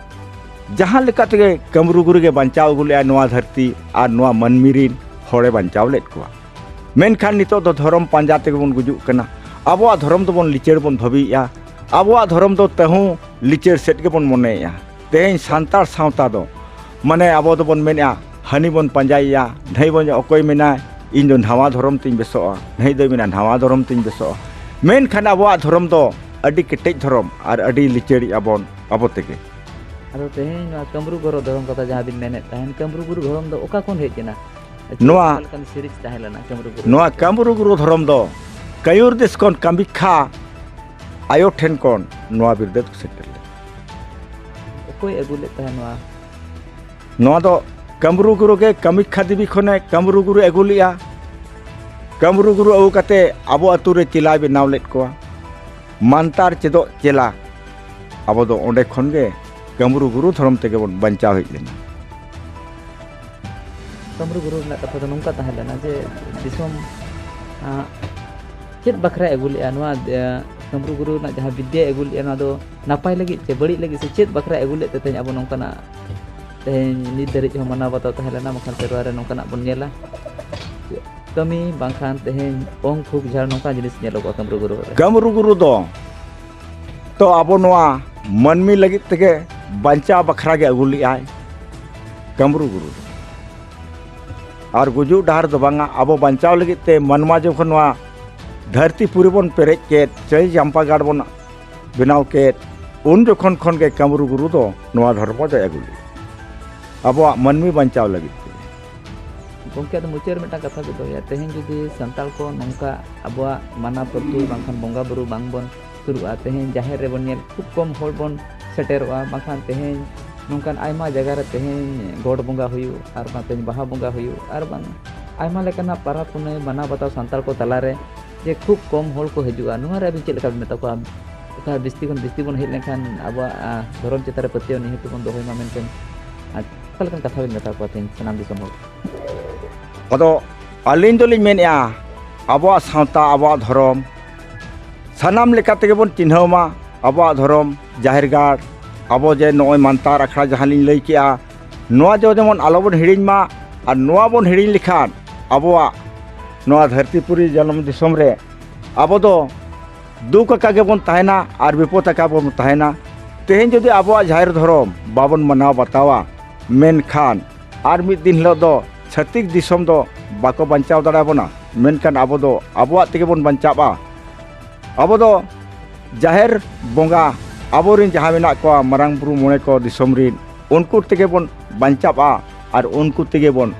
ᱡᱟᱦᱟᱸ ᱞᱮᱠᱟ ᱛᱮᱜᱮ ᱠᱟᱹᱢᱨᱩ ᱜᱩᱨᱩ ᱜᱮ ᱵᱟᱧᱪᱟᱣ ᱟᱹᱜᱩ ᱞᱮᱫᱼᱟ ᱱᱚᱣᱟ ᱫᱷᱟᱹᱨᱛᱤ ᱟᱨ ᱱᱚᱣᱟ ᱢᱟᱹᱱᱢᱤ ᱨᱤᱱ ᱦᱚᱲᱮ ᱵᱟᱧᱪᱟᱣ ᱞᱮᱫ ᱠᱚᱣᱟ᱾ ᱢᱮᱱᱠᱷᱟᱱ ᱱᱤᱛᱚᱜ ᱫᱚ ᱫᱷᱚᱨᱚᱢ ᱯᱟᱸᱡᱟ ᱛᱮᱜᱮ ᱵᱚᱱ ᱜᱩᱡᱩᱜ ᱠᱟᱱᱟ᱾ ᱟᱵᱚᱣᱟᱜ ᱫᱷᱚᱨᱚᱢ ᱫᱚᱵᱚᱱ ᱞᱤᱪᱟᱹᱲ ᱵᱚᱱ ᱵᱷᱟᱹᱵᱤᱭᱮᱫᱼᱟ᱾ ᱟᱵᱚᱣᱟᱜ ᱫᱷᱚᱨᱚᱢ ᱫᱚ ᱛᱟᱹᱦᱩ ᱞᱤᱪᱟᱹᱲ ᱥᱮᱫ ᱜᱮᱵᱚᱱ ᱢᱚᱱᱮᱭᱮᱫᱼᱟ᱾ ᱛᱮᱦᱮᱧ ᱥᱟᱱᱛᱟᱲ ᱥᱟᱶᱛᱟ ᱫᱚ, ᱢᱟᱱᱮ, ᱟᱵᱚ ᱫᱚᱵᱚᱱ ᱢᱮᱱᱮᱫᱼᱟ, ᱦᱟᱹᱱᱤ ᱵᱚᱱ ᱯᱟᱸᱡᱟᱭᱮᱭᱟ, ᱱᱷᱟᱹᱭ ᱵᱚᱱ, ᱚᱠᱚᱭ ᱢᱮᱱᱟᱭ, "ᱤᱧ ᱫᱚ ᱱᱟᱣᱟ ᱫᱷᱚᱨᱚᱢ ᱛᱤᱧ ᱵᱮᱥᱚᱜᱼᱟ", ᱱᱷᱟᱹᱭ ᱫᱚᱭ ᱢᱮᱱᱟ, "ᱱᱟᱣᱟ ᱫᱷᱚᱨᱚᱢ ᱛᱤᱧ ᱵᱮᱥᱚᱜᱼᱟ"᱾ ᱢᱮᱱᱠᱷᱟᱱ ᱟᱵᱚᱣᱟᱜ ᱫᱷᱚᱨᱚᱢ ᱫᱚ ᱟᱹᱰᱤ ᱠᱮᱴᱮᱡ ᱫᱷᱚᱨᱚᱢ ᱟᱨ ᱟᱹᱰᱤ ᱞᱤᱪᱟᱹᱲᱤᱡ ᱟᱵᱚᱱ ᱟᱵᱚ ᱛᱮᱜᱮ᱾ ᱟᱫᱚ ᱛᱮᱦᱮᱧ ᱱᱚᱣᱟ ᱠᱟᱹᱢᱨᱩ ᱜᱚᱨᱚ ᱫᱷᱚᱨᱚᱢ ᱠᱟᱛᱷᱟ ᱡᱟᱦᱟᱸ ᱵᱤᱱ ᱢᱮᱱᱮᱫ ᱛᱟᱦᱮᱱ, ᱠᱟᱹᱢᱨᱩ ᱜᱩᱨᱩ ᱫᱷᱚᱨᱚᱢ ᱫᱚ ᱚᱠᱟ ᱠᱷᱚᱱ ᱦᱮᱡ ᱮᱱᱟ? ᱪᱮᱫ ᱱᱚᱣᱟ ᱚᱠᱟ ᱞᱮᱠᱟᱱ ᱥᱤᱨᱤᱡᱽ ᱛᱟᱦᱮᱸ ᱞᱮᱱᱟ ᱠᱟᱹᱢᱨᱩ ᱜᱩᱨᱩ? ᱱᱚᱣᱟ ᱠᱟᱹᱢᱨᱩ ᱜᱩᱨᱩ ᱫᱷᱚᱨᱚᱢ ᱫᱚ ᱠᱟᱹᱭᱩᱨ ᱫᱮᱥ ᱠᱷᱚᱱ ᱠᱟᱢᱤᱠᱠᱷᱟ ᱟᱭᱳ ᱴᱷᱮᱱ ᱠᱷᱚᱱ ᱱᱚᱣᱟ ᱵᱤᱨᱫᱟᱹ ᱫᱚ ᱥᱮᱴᱮᱨ ᱞᱮᱱᱟ᱾ ᱚᱠᱚᱭ ᱟᱹᱜᱩ ᱞᱮᱫ ᱛᱟᱦᱮᱸ ᱱᱚᱣᱟ? ᱱᱚᱣᱟ ᱫᱚ ᱠᱟᱹᱢᱨᱩ ᱜᱩᱨᱩ ᱜᱮ ᱠᱟᱢᱤᱠᱠᱷᱟ ᱫᱮᱵᱤ ᱠᱷᱚᱱᱮ ᱠᱟᱹᱢᱨᱩ ᱜᱩᱨᱩ ᱟᱹᱜᱩ ᱞᱮᱫᱼᱟ᱾ ᱠᱟᱹᱢᱨᱩ ᱜᱩᱨᱩ ᱟᱹᱜᱩ ᱠᱟᱛᱮ ᱟᱵᱚ ᱟᱹᱛᱩ ᱨᱮ ᱪᱮᱞᱟᱭ ᱵᱮᱱᱟᱣ ᱞᱮᱫ ᱠᱚᱣᱟ᱾ ᱢᱟᱱᱛᱟᱨ ᱪᱮᱫᱚᱜ ᱪᱮᱞᱟ ᱟᱵᱚ ᱫᱚ ᱚᱸᱰᱮ ᱠᱷᱚᱱ ᱜᱮ ᱠᱟᱹᱢᱨᱩ ᱜᱩᱨᱩ ᱫᱷᱚᱨᱚᱢ ᱛᱮᱜᱮ ᱵᱚᱱ ᱵᱟᱧᱪᱟᱣ ᱦᱮᱡ ᱞᱮᱱᱟ᱾ ᱠᱟᱹᱢᱨᱩ ᱜᱩᱨᱩ ᱨᱮᱱᱟᱜ ᱠᱟᱛᱷᱟ ᱫᱚ ᱱᱚᱝᱠᱟ ᱛᱟᱦᱮᱸ ᱞᱮᱱᱟ ᱡᱮ ᱫᱤᱥᱚᱢ, ᱟᱸ, ᱪᱮᱫ ᱵᱟᱠᱷᱨᱟᱭ ᱟᱹᱜᱩ ᱞᱮᱫᱼᱟ ᱱᱚᱣᱟ, ᱟᱸ, ᱠᱟᱹᱢᱨᱩ ᱜᱩᱨᱩ ᱨᱮᱱᱟᱜ ᱡᱟᱦᱟᱸ ᱵᱤᱫᱽᱭᱟᱭ ᱟᱹᱜᱩ ᱞᱮᱫᱼᱟ, ᱱᱚᱣᱟ ᱫᱚ ᱱᱟᱯᱟᱭ ᱞᱟᱹᱜᱤᱫ ᱪᱮ ᱵᱟᱹᱲᱤᱡ ᱞᱟᱹᱜᱤᱫ ᱥᱮ ᱪᱮᱫ ᱵᱟᱠᱷᱨᱟᱭ ᱟᱹᱜᱩ ᱞᱮᱫ ᱛᱮ ᱛᱮᱦᱮᱧ ᱟᱵᱚ ᱱᱚᱝᱠᱟᱱᱟᱜ ᱛᱮᱦᱮᱧ ᱱᱤᱛ ᱫᱷᱟᱹᱨᱤᱡ ᱦᱚᱸ ᱢᱟᱱᱟᱣ ᱵᱟᱛᱟᱣ ᱛᱟᱦᱮᱸ ᱞᱮᱱᱟ? ᱵᱟᱝᱠᱷᱟᱱ ᱥᱮᱨᱣᱟ ᱨᱮ ᱱᱚᱝᱠᱟᱱᱟᱜ ᱵᱚᱱ ᱧᱮᱞᱟ, ᱠᱟᱹᱢᱤ ᱵᱟᱝᱠᱷᱟᱱ ᱛᱮᱦᱮᱧ ᱚᱝ ᱠᱷᱩᱠ ᱡᱷᱟᱲ ᱱᱚᱝᱠᱟᱱ ᱡᱤᱱᱤᱥ ᱧᱮᱞᱚᱜᱚᱜᱼᱟ ᱠᱟᱹᱢᱨᱩ ᱜᱩᱨᱩ ᱨᱮ᱾ ᱠᱟᱹᱢᱨᱩ ᱜᱩᱨᱩ ᱫᱚ ᱛᱚ ᱟᱵᱚ ᱱᱚᱣᱟ ᱢᱟᱹᱱᱢᱤ ᱞᱟᱹᱜᱤᱫ ᱛᱮᱜᱮ ᱵᱟᱧᱪᱟᱣ ᱵᱟᱠᱷᱨᱟ ᱜᱮ ᱟᱹᱜᱩ ᱞᱮᱫᱼᱟᱭ ᱠᱟᱹᱢᱨᱩ ᱜᱩᱨᱩ ᱫᱚ᱾ ᱟᱨ ᱜᱩᱡᱩᱜ ᱰᱟᱦᱟᱨ ᱫᱚ ᱵᱟᱝᱟ, ᱟᱵᱚ ᱵᱟᱧᱪᱟᱣ ᱞᱟᱹᱜᱤᱫ ᱛᱮ ᱢᱟᱱᱣᱟ ᱡᱚᱠᱷᱚᱱ ᱱᱚᱣᱟ ᱫᱷᱟᱹᱨᱛᱤ ᱯᱩᱨᱤ ᱵᱚᱱ ᱯᱮᱨᱮᱡ ᱠᱮᱫ, ᱪᱟᱹᱭ ᱪᱟᱢᱯᱟ ᱜᱟᱲ ᱵᱚᱱ ᱵᱮᱱᱟᱣ ᱠᱮᱫ, ᱩᱱ ᱡᱚᱠᱷᱚᱱ ᱠᱷᱚᱱ ᱜᱮ ᱠᱟᱹᱢᱨᱩ ᱜᱩᱨᱩ ᱫᱚ ᱱᱚᱣᱟ ᱫᱷᱚᱨᱢᱚ ᱫᱚᱭ ᱟᱹᱜᱩ ᱞᱮᱫᱟ, ᱟᱵᱚᱣᱟᱜ ᱢᱟᱹᱱᱢᱤ ᱵᱟᱧᱪᱟᱣ ᱞᱟᱹᱜᱤᱫ ᱛᱮ᱾ ᱜᱚᱢᱠᱮ, ᱟᱫᱚ ᱢᱩᱪᱟᱹᱫ ᱨᱮ ᱢᱤᱫᱴᱟᱝ ᱠᱟᱛᱷᱟ ᱵᱤᱱ ᱫᱚᱦᱚᱭᱟ, ᱛᱮᱦᱮᱧ ᱡᱩᱫᱤ ᱥᱟᱱᱛᱟᱲ ᱠᱚ ᱱᱚᱝᱠᱟ ᱟᱵᱚᱣᱟᱜ ᱢᱟᱱᱟ ᱯᱟᱹᱨᱛᱩᱞ ᱵᱟᱝᱠᱷᱟᱱ ᱵᱚᱸᱜᱟ ᱵᱩᱨᱩ ᱵᱟᱝ ᱵᱚᱱ ᱥᱩᱨᱩᱜᱼᱟ, ᱛᱮᱦᱮᱧ ᱡᱟᱦᱮᱨ ᱨᱮᱵᱚᱱ ᱧᱮᱞ ᱠᱷᱩᱵ ᱠᱚᱢ ᱦᱚᱲ ᱵᱚᱱ ᱥᱮᱴᱮᱨᱚᱜᱼᱟ, ᱵᱟᱝᱠᱷᱟᱱ ᱛᱮᱦᱮᱧ ᱱᱚᱝᱠᱟᱱ ᱟᱭᱢᱟ ᱡᱟᱭᱜᱟ ᱨᱮ ᱛᱮᱦᱮᱧ ᱜᱚᱰ ᱵᱚᱸᱜᱟ ᱦᱩᱭᱩᱜ, ᱟᱨ ᱵᱟᱝ ᱛᱮᱦᱮᱧ ᱵᱟᱦᱟ ᱵᱚᱸᱜᱟ ᱦᱩᱭᱩᱜ, ᱟᱨ ᱵᱟᱝ ᱟᱭᱢᱟ ᱞᱮᱠᱟᱱᱟᱜ ᱯᱟᱨᱟᱵᱽ ᱯᱩᱱᱟᱹᱭ ᱢᱟᱱᱟᱣ ᱵᱟᱛᱟᱣ ᱥᱟᱱᱛᱟᱲ ᱠᱚ ᱛᱟᱞᱟᱨᱮ ᱡᱮ ᱠᱷᱩᱵ ᱠᱚᱢ ᱦᱚᱲ ᱠᱚ ᱦᱤᱡᱩᱜᱼᱟ, ᱱᱚᱣᱟ ᱨᱮ ᱟᱹᱵᱤᱱ ᱪᱮᱫ ᱞᱮᱠᱟ ᱵᱤᱱ ᱢᱮᱛᱟ ᱠᱚᱣᱟ? ᱚᱠᱟ ᱵᱤᱥᱛᱤ ᱠᱷᱚᱱ ᱵᱤᱥᱛᱤ ᱵᱚᱱ ᱦᱮᱡ ᱞᱮᱱᱠᱷᱟᱱ ᱟᱵᱚᱣᱟᱜ, ᱟ, ᱫᱷᱚᱨᱚᱢ ᱪᱮᱛᱟᱱ ᱨᱮ ᱯᱟᱹᱛᱭᱟᱹᱣ ᱱᱤᱦᱟᱹᱛ ᱵᱚᱱ ᱫᱚᱦᱚᱭ ᱢᱟ ᱢᱮᱱᱛᱮ, ᱟ, ᱚᱠᱟ ᱞᱮᱠᱟᱱ ᱠᱟᱛᱷᱟ ᱵᱤᱱ ᱢᱮᱛᱟ ᱠᱚᱣᱟ ᱛᱮᱦᱮᱧ ᱥᱟᱱᱟᱢ ᱫᱤᱥᱚᱢ ᱦᱚᱲ? ᱟᱫᱚ ᱟᱹᱞᱤᱧ ᱫᱚᱞᱤᱧ ᱢᱮᱱᱮᱫᱼᱟ, ᱟᱵᱚᱣᱟᱜ ᱥᱟᱶᱛᱟ, ᱟᱵᱚᱣᱟᱜ ᱫᱷᱚᱨᱚᱢ ᱥᱟᱱᱟᱢ ᱞᱮᱠᱟ ᱛᱮᱜᱮ ᱵᱚᱱ ᱪᱤᱱᱦᱟᱹᱣ ᱢᱟ᱾ ᱟᱵᱚᱣᱟᱜ ᱫᱷᱚᱨᱚᱢ, ᱡᱟᱦᱮᱨ ᱜᱟᱲ, ᱟᱵᱚ ᱡᱮ ᱱᱚᱜᱼᱚᱭ ᱢᱟᱱᱛᱟᱨ ᱟᱠᱷᱲᱟ ᱡᱟᱦᱟᱸ ᱞᱤᱧ ᱞᱟᱹᱭ ᱠᱮᱜᱼᱟ, ᱱᱚᱣᱟ ᱫᱚ ᱡᱮᱢᱚᱱ ᱟᱞᱚᱵᱚᱱ ᱦᱤᱲᱤᱧ ᱢᱟ᱾ ᱟᱨ ᱱᱚᱣᱟ ᱵᱚᱱ ᱦᱤᱲᱤᱧ ᱞᱮᱠᱷᱟᱱ ᱟᱵᱚᱣᱟᱜ ᱱᱚᱣᱟ ᱫᱷᱟᱹᱨᱛᱤ ᱯᱩᱨᱤ ᱡᱟᱱᱟᱢ ᱫᱤᱥᱚᱢ ᱨᱮ ᱟᱵᱚ ᱫᱚ ᱫᱩᱠ ᱟᱠᱟ ᱜᱮᱵᱚᱱ ᱛᱟᱦᱮᱱᱟ ᱟᱨ ᱵᱤᱯᱚᱫ ᱟᱠᱟ ᱵᱚᱱ ᱛᱟᱦᱮᱱᱟ᱾ ᱛᱮᱦᱮᱧ ᱡᱩᱫᱤ ᱟᱵᱚᱣᱟᱜ ᱡᱟᱦᱮᱨ ᱫᱷᱚᱨᱚᱢ ᱵᱟᱵᱚᱱ ᱢᱟᱱᱟᱣ ᱵᱟᱛᱟᱣᱟ, ᱢᱮᱱᱠᱷᱟᱱ ᱟᱨ ᱢᱤᱫ ᱫᱤᱱ ᱦᱤᱞᱳᱜ ᱫᱚ ᱪᱷᱟᱹᱛᱤᱠ ᱫᱤᱥᱚᱢ ᱫᱚ ᱵᱟᱠᱚ ᱵᱟᱧᱪᱟᱣ ᱫᱟᱲᱮᱭᱟᱵᱚᱱᱟ, ᱢᱮᱱᱠᱷᱟᱱ ᱟᱵᱚ ᱫᱚ ᱟᱵᱚᱣᱟᱜ ᱛᱮᱜᱮ ᱵᱚᱱ ᱵᱟᱧᱪᱟᱜᱼᱟ᱾ ᱟᱵᱚ ᱫᱚ ᱡᱟᱦᱮᱨ ᱵᱚᱸᱜᱟ ᱟᱵᱚᱨᱮᱱ ᱡᱟᱦᱟᱸ ᱢᱮᱱᱟᱜ ᱠᱚᱣᱟ ᱢᱟᱨᱟᱝ ᱵᱩᱨᱩ ᱢᱚᱬᱮ ᱠᱚ ᱫᱤᱥᱚᱢ ᱨᱮᱱ, ᱩᱱᱠᱩ ᱛᱮᱜᱮ ᱵᱚᱱ ᱵᱟᱧᱪᱟᱜᱼᱟ ᱟᱨ ᱩᱱᱠᱩ ᱛᱮᱜᱮ ᱵᱚᱱ,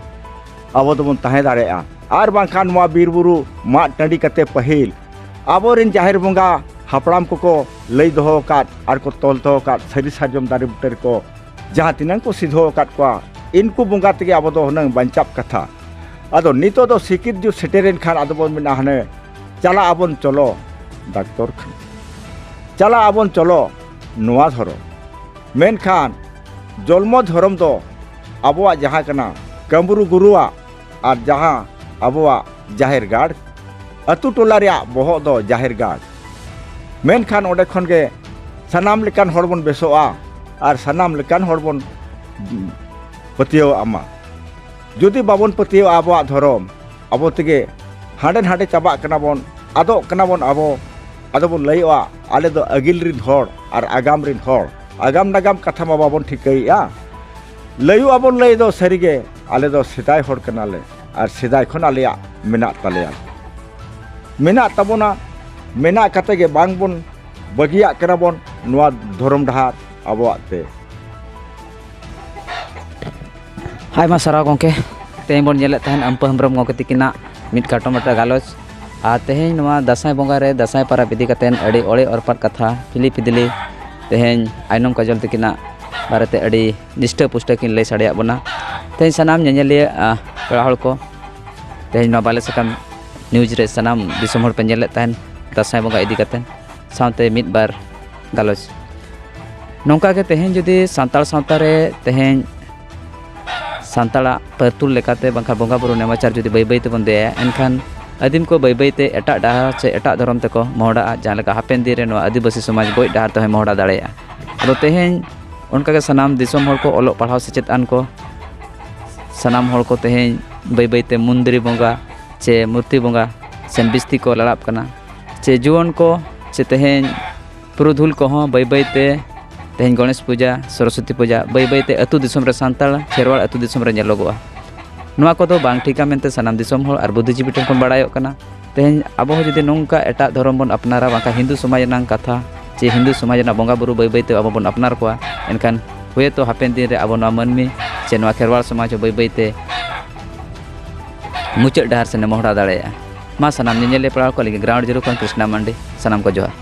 ᱟᱵᱚ ᱫᱚᱵᱚᱱ ᱛᱟᱦᱮᱸ ᱫᱟᱲᱮᱭᱟᱜᱼᱟ᱾ ᱟᱨ ᱵᱟᱝᱠᱷᱟᱱ ᱱᱚᱣᱟ ᱵᱤᱨ ᱵᱩᱨᱩ ᱢᱟᱜ ᱴᱟᱺᱰᱤ ᱠᱟᱛᱮ ᱯᱟᱹᱦᱤᱞ ᱟᱵᱚᱨᱮᱱ ᱡᱟᱦᱮᱨ ᱵᱚᱸᱜᱟ ᱦᱟᱯᱲᱟᱢ ᱠᱚᱠᱚ ᱞᱟᱹᱭ ᱫᱚᱦᱚ ᱟᱠᱟᱫ ᱟᱨ ᱠᱚ ᱛᱚᱞ ᱫᱚᱦᱚ ᱟᱠᱟᱫ ᱥᱟᱹᱨᱤ ᱥᱟᱨᱡᱚᱢ ᱫᱟᱨᱮ ᱵᱩᱴᱟᱹ ᱨᱮᱠᱚ ᱡᱟᱦᱟᱸ ᱛᱤᱱᱟᱹᱜ ᱠᱚ ᱥᱤᱫᱷᱟᱹ ᱟᱠᱟᱫ ᱠᱚᱣᱟ, ᱤᱱᱠᱩ ᱵᱚᱸᱜᱟ ᱛᱮᱜᱮ ᱟᱵᱚ ᱫᱚ ᱦᱩᱱᱟᱹᱝ ᱵᱟᱧᱪᱟᱜ ᱠᱟᱛᱷᱟ᱾ ᱟᱫᱚ ᱱᱤᱛᱚᱜ ᱫᱚ ᱥᱤᱠᱤᱛ ᱡᱩᱜᱽ ᱥᱮᱴᱮᱨᱮᱱ ᱠᱷᱟᱱ ᱟᱫᱚ ᱵᱚᱱ ᱢᱮᱱᱟ ᱦᱟᱱᱮ ᱪᱟᱞᱟᱜ ᱟᱵᱚᱱ ᱪᱚᱞᱚ ᱰᱟᱠᱛᱚᱨ ᱠᱷᱟᱱᱟ, ᱪᱟᱞᱟᱜ ᱟᱵᱚᱱ ᱪᱚᱞᱚ ᱱᱚᱣᱟ ᱫᱷᱚᱨᱚᱢ᱾ ᱢᱮᱱᱠᱷᱟᱱ ᱡᱚᱞᱢᱚ ᱫᱷᱚᱨᱚᱢ ᱫᱚ ᱟᱵᱚᱣᱟᱜ ᱡᱟᱦᱟᱸ ᱠᱟᱱᱟ ᱠᱟᱹᱢᱨᱩ ᱜᱩᱨᱩᱣᱟᱜ ᱟᱨ ᱡᱟᱦᱟᱸ ᱟᱵᱚᱣᱟᱜ ᱡᱟᱦᱮᱨ ᱜᱟᱲ, ᱟᱹᱛᱩ ᱴᱚᱞᱟ ᱨᱮᱭᱟᱜ ᱵᱚᱦᱚᱜ ᱫᱚ ᱡᱟᱦᱮᱨ ᱜᱟᱲ᱾ ᱢᱮᱱᱠᱷᱟᱱ ᱚᱸᱰᱮ ᱠᱷᱚᱱ ᱜᱮ ᱥᱟᱱᱟᱢ ᱞᱮᱠᱟᱱ ᱦᱚᱲ ᱵᱚᱱ ᱵᱮᱥᱚᱜᱼᱟ ᱟᱨ ᱥᱟᱱᱟᱢ ᱞᱮᱠᱟᱱ ᱦᱚᱲ ᱵᱚᱱ ᱯᱟᱹᱛᱭᱟᱹᱣᱟᱜ ᱢᱟ᱾ ᱡᱩᱫᱤ ᱵᱟᱵᱚᱱ ᱯᱟᱹᱛᱭᱟᱹᱣᱟᱜᱼᱟ ᱟᱵᱚᱣᱟᱜ ᱫᱷᱚᱨᱚᱢ, ᱟᱵᱚ ᱛᱮᱜᱮ ᱦᱟᱸᱰᱮ ᱱᱟᱰᱮ ᱪᱟᱵᱟᱜ ᱠᱟᱱᱟ ᱵᱚᱱ, ᱟᱫᱚᱜ ᱠᱟᱱᱟ ᱵᱚᱱ ᱟᱵᱚ᱾ ᱟᱫᱚ ᱵᱚᱱ ᱞᱟᱹᱭᱚᱜᱼᱟ, ᱟᱞᱮ ᱫᱚ ᱟᱹᱜᱤᱞ ᱨᱤᱱ ᱦᱚᱲ ᱟᱨ ᱟᱜᱟᱢ ᱨᱤᱱ ᱦᱚᱲ, ᱟᱜᱟᱢ ᱱᱟᱜᱟᱢ ᱠᱟᱛᱷᱟ ᱢᱟ ᱵᱟᱵᱚᱱ ᱴᱷᱤᱠᱟᱹᱭᱮᱫᱼᱟ᱾ ᱞᱟᱹᱭᱚᱜ ᱟᱵᱚᱱ ᱞᱟᱹᱭ ᱫᱚ ᱥᱟᱹᱨᱤᱜᱮ, ᱟᱞᱮ ᱫᱚ ᱥᱮᱫᱟᱭ ᱦᱚᱲ ᱠᱟᱱᱟᱞᱮ ᱟᱨ ᱥᱮᱫᱟᱭ ᱠᱷᱚᱱ ᱟᱞᱮᱭᱟᱜ ᱢᱮᱱᱟᱜ ᱛᱟᱞᱮᱭᱟ, ᱢᱮᱱᱟᱜ ᱛᱟᱵᱚᱱᱟ᱾ ᱢᱮᱱᱟᱜ ᱠᱟᱛᱮ ᱜᱮ ᱵᱟᱝ ᱵᱚᱱ ᱵᱟᱹᱜᱤᱭᱟᱜ ᱠᱟᱱᱟ ᱵᱚᱱ ᱱᱚᱣᱟ ᱫᱷᱚᱨᱚᱢ ᱰᱟᱦᱟᱨ ᱟᱵᱚᱣᱟᱜ ᱛᱮ᱾ ᱟᱭᱢᱟ ᱥᱟᱨᱦᱟᱣ ᱜᱚᱢᱠᱮ᱾ ᱛᱮᱦᱮᱧ ᱵᱚᱱ ᱧᱮᱞᱮᱫ ᱛᱟᱦᱮᱱ ᱟᱢᱯᱟᱹ ᱦᱮᱢᱵᱨᱚᱢ ᱜᱚᱢᱠᱮ ᱛᱤᱠᱤᱱᱟᱜ ᱢᱤᱫ ᱠᱟᱴᱚ ᱢᱟᱴᱚ ᱜᱟᱞᱚᱪ᱾ ᱟᱨ ᱛᱮᱦᱮᱧ ᱱᱚᱣᱟ ᱫᱟᱸᱥᱟᱭ ᱵᱚᱸᱜᱟ ᱨᱮ ᱫᱟᱸᱥᱟᱭ ᱯᱟᱨᱟᱵᱽ ᱤᱫᱤ ᱠᱟᱛᱮᱫ ᱟᱹᱰᱤ ᱚᱲᱮ ᱚᱨᱯᱟᱛ ᱠᱟᱛᱷᱟ, ᱯᱷᱤᱞᱤ ᱯᱷᱤᱫᱽᱞᱤ ᱛᱮᱦᱮᱧ ᱟᱭᱱᱚᱢ ᱠᱟᱡᱚᱞ ᱛᱤᱠᱤᱱᱟᱜ ᱵᱟᱨᱮᱛᱮ ᱟᱹᱰᱤ ᱱᱤᱥᱴᱟᱹ ᱯᱩᱥᱴᱟᱹ ᱠᱤᱱ ᱞᱟᱹᱭ ᱥᱟᱰᱮᱭᱟᱜ ᱵᱚᱱᱟ᱾ ᱛᱮᱦᱮᱧ ᱥᱟᱱᱟᱢ ᱧᱮᱧᱮᱞᱤᱭᱟᱹ, ᱟ, ᱯᱮᱲᱟ ᱦᱚᱲ ᱠᱚ, ᱛᱮᱦᱮᱧ ᱱᱚᱣᱟ ᱵᱟᱞᱮ ᱥᱟᱠᱟᱢ ᱱᱤᱭᱩᱡᱽ ᱨᱮ ᱥᱟᱱᱟᱢ ᱫᱤᱥᱚᱢ ᱦᱚᱲ ᱯᱮ ᱧᱮᱞᱮᱫ ᱛᱟᱦᱮᱱ ᱫᱟᱸᱥᱟᱭ ᱵᱚᱸᱜᱟ ᱤᱫᱤ ᱠᱟᱛᱮᱫ, ᱥᱟᱶᱛᱮ ᱢᱤᱫ ᱵᱟᱨ ᱜᱟᱞᱚᱪ᱾ ᱱᱚᱝᱠᱟ ᱜᱮ ᱛᱮᱦᱮᱧ ᱡᱩᱫᱤ ᱥᱟᱱᱛᱟᱲ ᱥᱟᱶᱛᱟ ᱨᱮ ᱛᱮᱦᱮᱧ ᱥᱟᱱᱛᱟᱲᱟᱜ ᱯᱟᱹᱨᱛᱩᱞ ᱞᱮᱠᱟᱛᱮ ᱵᱟᱝᱠᱷᱟᱱ ᱵᱚᱸᱜᱟ ᱵᱩᱨᱩ ᱱᱮᱢᱟᱪᱟᱨ ᱡᱩᱫᱤ ᱵᱟᱹᱭ ᱵᱟᱹᱭ ᱛᱮᱵᱚᱱ ᱫᱮᱭᱟᱭᱟ, ᱮᱱᱠᱷᱟᱱ ᱟᱹᱫᱤᱢ ᱠᱚ ᱵᱟᱹᱭ ᱵᱟᱹᱭ ᱛᱮ ᱮᱴᱟᱜ ᱰᱟᱦᱟᱨ ᱥᱮ ᱮᱴᱟᱜ ᱫᱷᱚᱨᱚᱢ ᱛᱮᱠᱚ ᱢᱚᱦᱰᱟᱜᱼᱟ, ᱡᱟᱦᱟᱸ ᱞᱮᱠᱟ ᱦᱟᱯᱮᱱ ᱫᱤᱱ ᱨᱮ ᱱᱚᱣᱟ ᱟᱹᱫᱤᱵᱟᱹᱥᱤ ᱥᱚᱢᱟᱡᱽ ᱜᱚᱡ ᱰᱟᱦᱟᱨ ᱛᱮᱦᱚᱸᱭ ᱢᱚᱦᱰᱟ ᱫᱟᱲᱮᱭᱟᱜᱼᱟ᱾ ᱟᱫᱚ ᱛᱮᱦᱮᱧ ᱚᱱᱠᱟᱜᱮ ᱥᱟᱱᱟᱢ ᱫᱤᱥᱚᱢ ᱦᱚᱲ ᱠᱚ, ᱚᱞᱚᱜ ᱯᱟᱲᱦᱟᱣ ᱥᱮᱪᱮᱫ ᱟᱱ ᱠᱚ, ᱥᱟᱱᱟᱢ ᱦᱚᱲ ᱠᱚ ᱛᱮᱦᱮᱧ ᱵᱟᱹᱭ ᱵᱟᱹᱭ ᱛᱮ ᱢᱩᱱᱫᱨᱤ ᱵᱚᱸᱜᱟ ᱪᱮ ᱢᱩᱨᱛᱤ ᱵᱚᱸᱜᱟ ᱥᱮᱱ ᱵᱤᱥᱛᱤ ᱠᱚ ᱞᱟᱲᱟᱜ ᱠᱟᱱᱟ, ᱪᱮ ᱡᱩᱣᱟᱹᱱ ᱠᱚ, ᱪᱮ ᱛᱮᱦᱮᱧ ᱯᱩᱨᱩᱫᱷᱩᱞ ᱠᱚᱦᱚᱸ ᱵᱟᱹᱭ ᱵᱟᱹᱭ ᱛᱮ ᱛᱮᱦᱮᱧ ᱜᱚᱬᱮᱥ ᱯᱩᱡᱟᱹ, ᱥᱚᱨᱚᱥᱚᱛᱤ ᱯᱩᱡᱟᱹ ᱵᱟᱹᱭ ᱵᱟᱹᱭ ᱛᱮ ᱟᱹᱛᱩ ᱫᱤᱥᱚᱢ ᱨᱮ ᱥᱟᱱᱛᱟᱲ ᱠᱷᱮᱨᱣᱟᱲ ᱟᱹᱛᱩ ᱫᱤᱥᱚᱢ ᱨᱮ ᱧᱮᱞᱚᱜᱚᱜᱼᱟ᱾ ᱱᱚᱣᱟ ᱠᱚᱫᱚ ᱵᱟᱝ ᱴᱷᱤᱠᱟ ᱢᱮᱱᱛᱮ ᱥᱟᱱᱟᱢ ᱫᱤᱥᱚᱢ ᱦᱚᱲ ᱟᱨ ᱵᱩᱫᱽᱫᱷᱤᱡᱤᱵᱤ ᱴᱷᱮᱱ ᱠᱷᱚᱱ ᱵᱟᱲᱟᱭᱚᱜ ᱠᱟᱱᱟ᱾ ᱛᱮᱦᱮᱧ ᱟᱵᱚ ᱦᱚᱸ ᱡᱩᱫᱤ ᱱᱚᱝᱠᱟ ᱮᱴᱟᱜ ᱫᱷᱚᱨᱚᱢ ᱵᱚᱱ ᱟᱯᱱᱟᱨᱟ, ᱵᱟᱝᱠᱷᱟᱱ ᱦᱤᱱᱫᱩ ᱥᱚᱢᱟᱡᱽ ᱨᱮᱱᱟᱜ ᱠᱟᱛᱷᱟ ᱡᱮ ᱦᱤᱱᱫᱩ ᱥᱚᱢᱟᱡᱽ ᱨᱮᱱᱟᱜ ᱵᱚᱸᱜᱟ ᱵᱩᱨᱩ ᱵᱟᱹᱭ ᱵᱟᱹᱭᱛᱮ ᱟᱵᱚ ᱵᱚᱱ ᱟᱯᱱᱟᱨ ᱠᱚᱣᱟ, ᱮᱱᱠᱷᱟᱱ ᱦᱳᱭᱛᱳ ᱦᱟᱯᱮᱱ ᱫᱤᱱ ᱨᱮ ᱟᱵᱚ ᱱᱚᱣᱟ ᱢᱟᱹᱱᱢᱤ ᱥᱮ ᱱᱚᱣᱟ ᱠᱷᱮᱨᱣᱟᱲ ᱥᱚᱢᱟᱡᱽ ᱦᱚᱸ ᱵᱟᱹᱭ ᱵᱟᱹᱭᱛᱮ ᱢᱩᱪᱟᱹᱫ ᱰᱟᱦᱟᱨ ᱥᱮᱱᱮ ᱢᱚᱦᱰᱟ ᱫᱟᱲᱮᱭᱟᱜᱼᱟ᱾ ᱢᱟ ᱥᱟᱱᱟᱢ ᱧᱮᱧᱮᱞᱤᱭᱟᱹ ᱯᱮᱲᱟ ᱠᱚ ᱞᱟᱹᱜᱤᱫ Ground Zero ᱠᱷᱚᱱ ᱠᱨᱤᱥᱱᱟ ᱢᱟᱱᱰᱤ, ᱥᱟᱱᱟᱢ ᱠᱚ ᱡᱚᱦᱟᱨ᱾